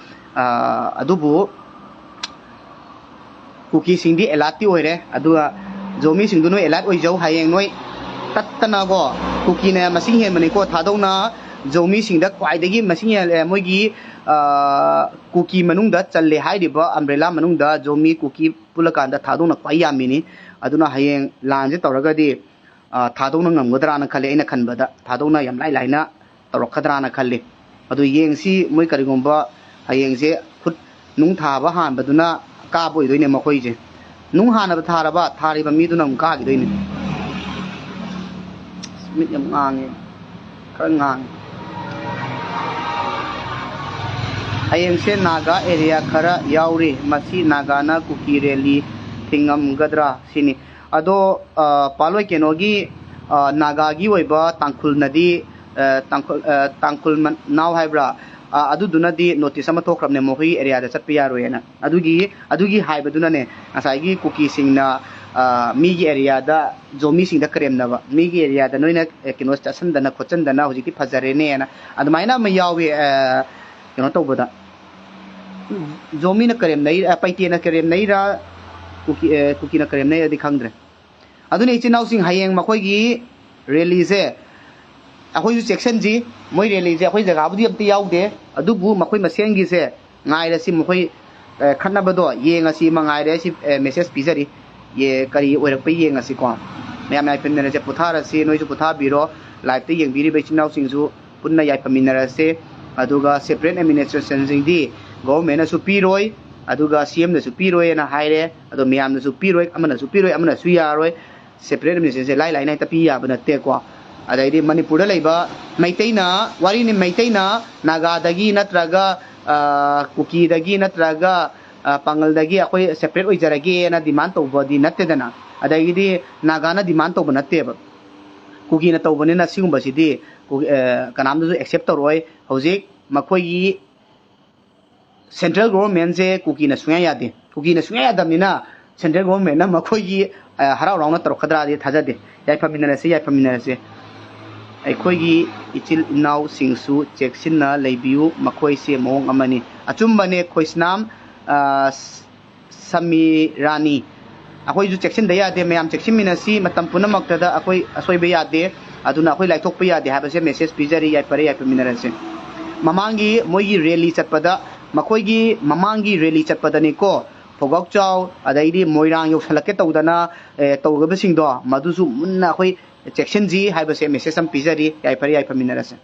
ꯑ, ꯑꯗꯨꯕꯨ ꯀꯨꯀꯤꯁꯤꯡꯗꯤ alertꯇꯤ ꯑꯣꯏꯔꯦ꯫ ꯑꯗꯨꯒ ꯖꯧꯃꯤꯁꯤꯡꯗꯨ ꯅꯣꯏ alert ꯑꯣꯏꯖꯧ꯫ ꯍꯌꯦꯡ ꯅꯣꯏ ꯇꯠꯇꯅꯀꯣ, ꯀꯨꯀꯤꯅ ꯃꯁꯤꯡ ꯍꯦꯟꯕꯅꯤꯀꯣ, ꯊꯥꯗꯧꯅ ꯖꯧꯃꯤꯁꯤꯡꯗ ꯈ꯭ꯋꯥꯏꯗꯒꯤ ꯃꯁꯤꯡ ꯍꯦꯜꯂꯦ꯫ ꯃꯣꯏꯒꯤ, ꯑ, ꯀꯨꯀꯤ ꯃꯅꯨꯡꯗ ꯆꯜꯂꯦ ꯍꯥꯏꯔꯤꯕ umbrella ꯃꯅꯨꯡꯗ ꯖꯧꯃꯤ ꯀꯨꯀꯤ ꯄꯨꯜꯂꯀꯥꯟꯗ ꯊꯥꯗꯧꯅ ꯈ꯭ꯋꯥꯏ ꯌꯥꯝꯃꯤꯅꯤ꯫ ꯑꯗꯨꯅ ꯍꯌꯦꯡ ꯂꯥꯟꯁꯦ ꯇꯧꯔꯒꯗꯤ, ꯑ, ꯊꯥꯗꯧꯅ ꯉꯝꯒꯗ꯭ꯔꯥꯅ ꯈꯜꯂꯤ꯫ ꯑꯩꯅ ꯈꯟꯕꯗ ꯊꯥꯗꯧꯅ ꯌꯥꯝ ꯂꯥꯏ ꯂꯥꯏꯅ ꯇꯧꯔꯛꯀꯗ꯭ꯔꯥꯅ ꯈꯜꯂꯤ꯫ ꯑꯗꯨ ꯌꯦꯡꯁꯤ, ꯃꯣꯏ ꯀꯔꯤꯒꯨꯝꯕ ꯍꯌꯦꯡꯁꯦ ꯈꯨꯠ ꯅꯨꯡ ꯊꯥꯕ ꯍꯥꯟꯕꯗꯨꯅ ꯀꯥꯕ ꯑꯣꯏꯗꯣꯏꯅꯦ ꯃꯈꯣꯏꯁꯦ꯫ ꯅꯨꯡ ꯍꯥꯟꯅꯕ ꯊꯥꯔꯕ, ꯊꯥꯔꯤꯕ ꯃꯤꯗꯨꯅ ꯑꯃꯨꯛ ꯀꯥꯈꯤꯗꯣꯏꯅꯦ꯫ ꯃꯤꯠ ꯌꯥꯝ ꯉꯥꯡꯉꯦ, ꯈꯔ ꯉꯥꯡꯉꯦ꯫ ꯍꯌꯦꯡꯁꯦ ꯅꯥꯒꯥ area ꯈꯔ ꯌꯥꯎꯔꯤ꯫ ꯃꯁꯤ ꯅꯥꯒꯥꯅ ꯀꯨꯀꯤ rally ꯊꯤꯡꯉꯝꯒꯗ꯭ꯔꯥ ꯁꯤꯅꯤ꯫ ꯑꯗꯣ, ꯑ, ꯄꯥꯜꯂꯣꯏ ꯀꯩꯅꯣꯒꯤ, ꯑ, ꯅꯥꯒꯥꯒꯤ ꯑꯣꯏꯕ ꯇꯥꯡꯈꯨꯜꯅꯗꯤ, ꯑ, ꯇꯥꯡꯈꯨꯜ, ꯑ, ꯇꯥꯡꯈꯨꯜ ꯃ-, ꯅꯥꯎ ꯍꯥꯏꯕ꯭ꯔꯥ? ꯑ, ꯑꯗꯨꯗꯨꯅꯗꯤ notice ꯑꯃ ꯊꯣꯛꯈ꯭ꯔꯕꯅꯦ, ꯃꯈꯣꯏꯒꯤ areaꯗ ꯆꯠꯄ ꯌꯥꯔꯣꯏꯅ꯫ ꯑꯗꯨꯒꯤ, ꯑꯗꯨꯒꯤ ꯍꯥꯏꯕꯗꯨꯅꯅꯦ ꯉꯁꯥꯏꯒꯤ ꯀꯨꯀꯤꯁꯤꯡꯅ ꯑ, ꯃꯤꯒꯤ ꯑꯦꯔꯤꯌꯥꯗ ꯖꯣꯃꯤꯁꯤꯡꯗ ꯀꯔꯦꯝꯅꯕ, ꯃꯤꯒꯤ ꯑꯦꯔꯤꯌꯥꯗ ꯅꯣꯏꯅ, ꯑꯦ, ꯀꯩꯅꯣ ꯆꯠꯁꯟꯗꯅ ꯈꯣꯠꯆꯟꯗꯅ ꯍꯧꯖꯤꯛꯇꯤ ꯐꯖꯔꯦꯅꯦꯅ ꯑꯗꯨꯃꯥꯏꯅ ꯑꯃ ꯌꯥꯎꯏ꯫ ꯑ, ꯀꯩꯅꯣ ꯇꯧꯕꯗ, ꯖꯣꯃꯤꯅ ꯀꯔꯦꯝꯅꯩ, ꯑ, ꯄꯩꯇꯦꯅ ꯀꯔꯦꯝꯅꯩꯔꯥ, ꯀꯨꯀꯤ, ꯑ, ꯀꯨꯀꯤꯅ ꯀꯔꯦꯝꯅꯩꯔꯗꯤ ꯈꯪꯗ꯭ꯔꯦ꯫ ꯑꯗꯨꯅ ꯏꯆꯤꯟ ꯏꯅꯥꯎꯁꯤꯡ, ꯍꯌꯦꯡ ꯃꯈꯣꯏꯒꯤ ꯔꯦꯂꯤꯁꯦ ꯑꯩꯈꯣꯏꯁꯨ ꯆꯦꯛꯁꯤꯟꯁꯤ꯫ ꯃꯣꯏ ꯔꯦꯂꯤꯁꯦ ꯑꯩꯈꯣꯏ ꯖꯒꯥꯕꯨꯗꯤ ꯑꯝꯇ ꯌꯥꯎꯗꯦ, ꯑꯗꯨꯕꯨ ꯃꯈꯣꯏ ꯃꯁꯦꯟꯒꯤꯁꯦ ꯉꯥꯏꯔꯁꯤ, ꯃꯈꯣꯏ, ꯑ, ꯈꯠꯅꯕꯗꯣ ꯌꯦꯡꯉꯁꯤ ꯑꯃ ꯉꯥꯏꯔꯦ꯫ ꯑꯩꯁꯤ, ꯑ, ꯃꯦꯁꯦꯖ ꯄꯤꯖꯔꯤ꯫ ꯌꯦ-, ꯀꯔꯤ ꯑꯣꯏꯔꯛꯄ ꯌꯦꯡꯉꯁꯤꯀꯣ꯫ ꯃꯌꯥꯝ ꯌꯥꯏꯐꯃꯤꯟꯅꯔꯁꯦ, ꯄꯣꯊꯥꯔꯁꯤ꯫ ꯅꯣꯏꯁꯨ ꯄꯣꯊꯥꯕꯤꯔꯣ꯫ ꯂꯥꯏꯞꯇ ꯌꯦꯡꯕꯤꯔꯤꯕ ꯏꯆꯤꯟ ꯏꯅꯥꯎꯁꯤꯡꯁꯨ ꯄꯨꯟꯅ ꯌꯥꯏꯐꯃꯤꯟꯅꯔꯁꯦ꯫ ꯑꯗꯨꯒ separate administrationꯁꯤꯡꯗꯤ governmentꯅꯁꯨ ꯄꯤꯔꯣꯏ, ꯑꯗꯨꯒ CMꯅꯁꯨ ꯄꯤꯔꯣꯏꯅ ꯍꯥꯏꯔꯦ꯫ ꯑꯗꯣ ꯃꯌꯥꯝꯅꯁꯨ ꯄꯤꯔꯣꯏ, ꯑꯃꯅꯁꯨ ꯄꯤꯔꯣꯏ, ꯑꯃꯅꯁꯨ ꯌꯥꯔꯣꯏ꯫ Separate administrationꯁꯦ ꯂꯥꯏ ꯂꯥꯏꯅ ꯍꯦꯛꯇ ꯄꯤ ꯌꯥꯕ ꯅꯠꯇꯦꯀꯣ꯫ ꯑꯗꯩꯗꯤ ꯃꯅꯤꯄꯨꯔꯗ ꯂꯩꯕ ꯃꯩꯇꯩꯅ, ꯋꯥꯔꯤꯅꯤ, ꯃꯩꯇꯩꯅ ꯅꯥꯒꯥꯗꯒꯤ ꯅꯠꯇ꯭ꯔꯒ, ꯑ, ꯀꯨꯀꯤꯗꯒꯤ ꯅꯠꯇ꯭ꯔꯒ, ꯑ, ꯄꯥꯉꯜꯗꯒꯤ ꯑꯩꯈꯣꯏ separate ꯑꯣꯏꯖꯔꯒꯦꯅ demand ꯇꯧꯕꯗꯤ ꯅꯠꯇꯦꯗꯅ꯫ ꯑꯗꯒꯤꯗꯤ ꯅꯥꯒꯥꯅ demand ꯇꯧꯕ ꯅꯠꯇꯦꯕ꯫ ꯀꯨꯀꯤꯅ ꯇꯧꯕꯅꯤꯅ ꯁꯤꯒꯨꯝꯕꯁꯤꯗꯤ ꯀꯨ-, ꯑ, ꯀꯅꯥꯝꯇꯁꯨ accept ꯇꯧꯔꯛꯑꯣꯏ꯫ ꯍꯧꯖꯤꯛ ꯃꯈꯣꯏꯒꯤ central governmentꯁꯦ ꯀꯨꯀꯤꯅ ꯁꯨꯡꯌꯥ ꯌꯥꯗꯦ꯫ ꯀꯨꯀꯤꯅ ꯁꯨꯡꯌꯥ ꯌꯥꯗꯕꯅꯤꯅ central governmentꯅ ꯃꯈꯣꯏꯒꯤ, ꯑ, ꯍꯔꯥꯎ ꯍꯔꯥꯎꯅ ꯇꯧꯔꯛꯀꯗ꯭ꯔꯥꯗꯤ ꯊꯥꯖꯗꯦ꯫ ꯌꯥꯏꯐꯃꯤꯟꯅꯔꯁꯤ, ꯌꯥꯏꯐꯃꯤꯟꯅꯔꯁꯤ꯫ ꯑꯩꯈꯣꯏꯒꯤ ꯏꯆꯤꯜ ꯏꯅꯥꯎꯁꯤꯡꯁꯨ ꯆꯦꯛꯁꯤꯟꯅ ꯂꯩꯕꯤꯌꯨ, ꯃꯈꯣꯏꯁꯦ ꯃꯑꯣꯡ ꯑꯃꯅꯤ꯫ ꯑꯆꯨꯝꯕꯅꯦ ꯈꯣꯏꯁꯅꯥꯝ, ꯑ, ꯁꯃꯤꯔꯥꯅꯤ꯫ ꯑꯩꯈꯣꯏꯁꯨ ꯆꯦꯛꯁꯤꯟꯗ ꯌꯥꯗꯦ, ꯃꯌꯥꯝ ꯆꯦꯛꯁꯤꯟꯃꯤꯟꯅꯁꯤ꯫ ꯃꯇꯝ ꯄꯨꯝꯅꯃꯛꯇꯗ ꯑꯩꯈꯣꯏ ꯑꯁꯣꯏꯕ ꯌꯥꯗꯦ, ꯑꯗꯨꯅ ꯑꯩꯈꯣꯏ ꯂꯥꯏꯊꯣꯛꯄ ꯌꯥꯗꯦ ꯍꯥꯏꯕꯁꯦ message ꯄꯤꯖꯔꯤ꯫ ꯌꯥꯏꯐꯔꯦ, ꯌꯥꯏꯐꯃꯤꯟꯅꯔꯁꯤ꯫ ꯃꯃꯥꯡꯒꯤ ꯃꯣꯏꯒꯤ rally ꯆꯠꯄꯗ, ꯃꯈꯣꯏꯒꯤ ꯃꯃꯥꯡꯒꯤ rally ꯆꯠꯄꯗꯅꯤꯀꯣ, ꯐꯧꯒꯥꯎꯆꯥꯎ ꯑꯗꯩꯗꯤ ꯃꯣꯏꯔꯥꯡ ꯌꯧꯁꯜꯂꯛꯀꯦ ꯇꯧꯗꯅ, ꯑꯦ, ꯇꯧꯔꯒꯕꯁꯤꯡꯗꯣ, ꯃꯗꯨꯁꯨ ꯃꯨꯟꯅ ꯑꯩꯈꯣꯏ ꯆꯦꯛꯁꯤꯟꯁꯤ ꯍꯥꯏꯕꯁꯦ message ꯑꯃ ꯄꯤꯖꯔꯤ꯫ ꯌꯥꯏꯐꯔꯦ, ꯌꯥꯏꯐꯃꯤꯟꯅꯔꯁꯦ꯫